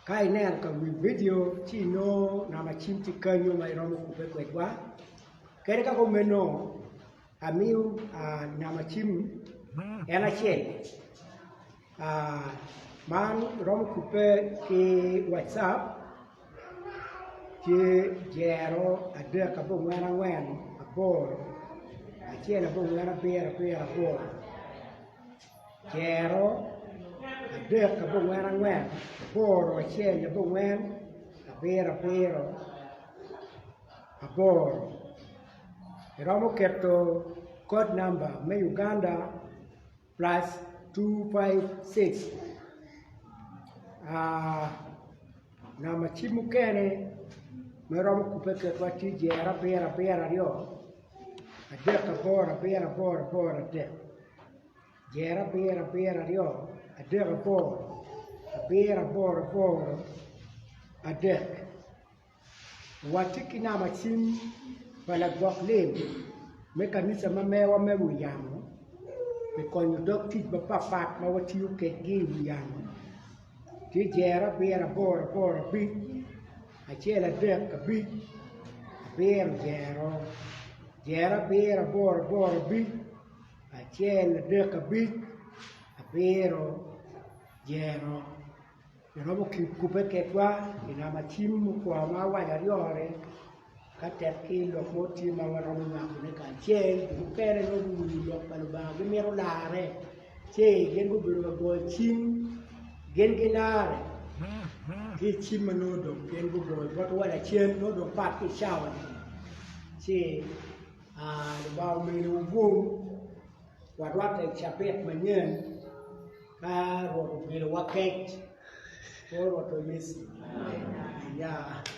Ka ineno ka wi vidio ci inongo namba cim tye kenyo ma iromo kubbe kwedwa. Kadi ka kumeno amiyo namba cim en acel man romo kubbe ki wacap tye jero adek abongwen angwen aboro acel abongwen abiro abiro aboro. Jero adek abongwen angwen aboro acel abongwen abiro abiro aboro iromo keto kod namba me Uganda plus 256 namba cim mukene ma iromo kubbe kwedwa tye jero abiro abiro aryo adek aboro abiro aboro aboro adek. Jer abiro abiro aryo adek aboro abiro aboro aboro adek Watye ki namba cim pa lagwok lim me kanica ma mewa me wi yamo pi konyo dog tic mapatpat ma watiyo kwedgi i wi yamo tye jer abiro aboro aboro abic acel adek abic abiro jero jer abiro aboro aboro abic acel adek abic abiro jero iromo kubbe kedwa i namba cim mukwongo ma awaco aryo-ni ka tek-ki lok mo tye ma waromo nywakone kacel jo mukene nongo guwinyo lok pa Lubanga gimito larre ci gin gubedo ka goyo cim gin gilarre ki i cim ma nongo dong gin gugoyo botwa lacen nongo dong pat ki i cawa-ni ci Lubanga ominiwa gum warwatte i cabit manyen ka Rwot ogelowa kec kor Rwot wa Yecu.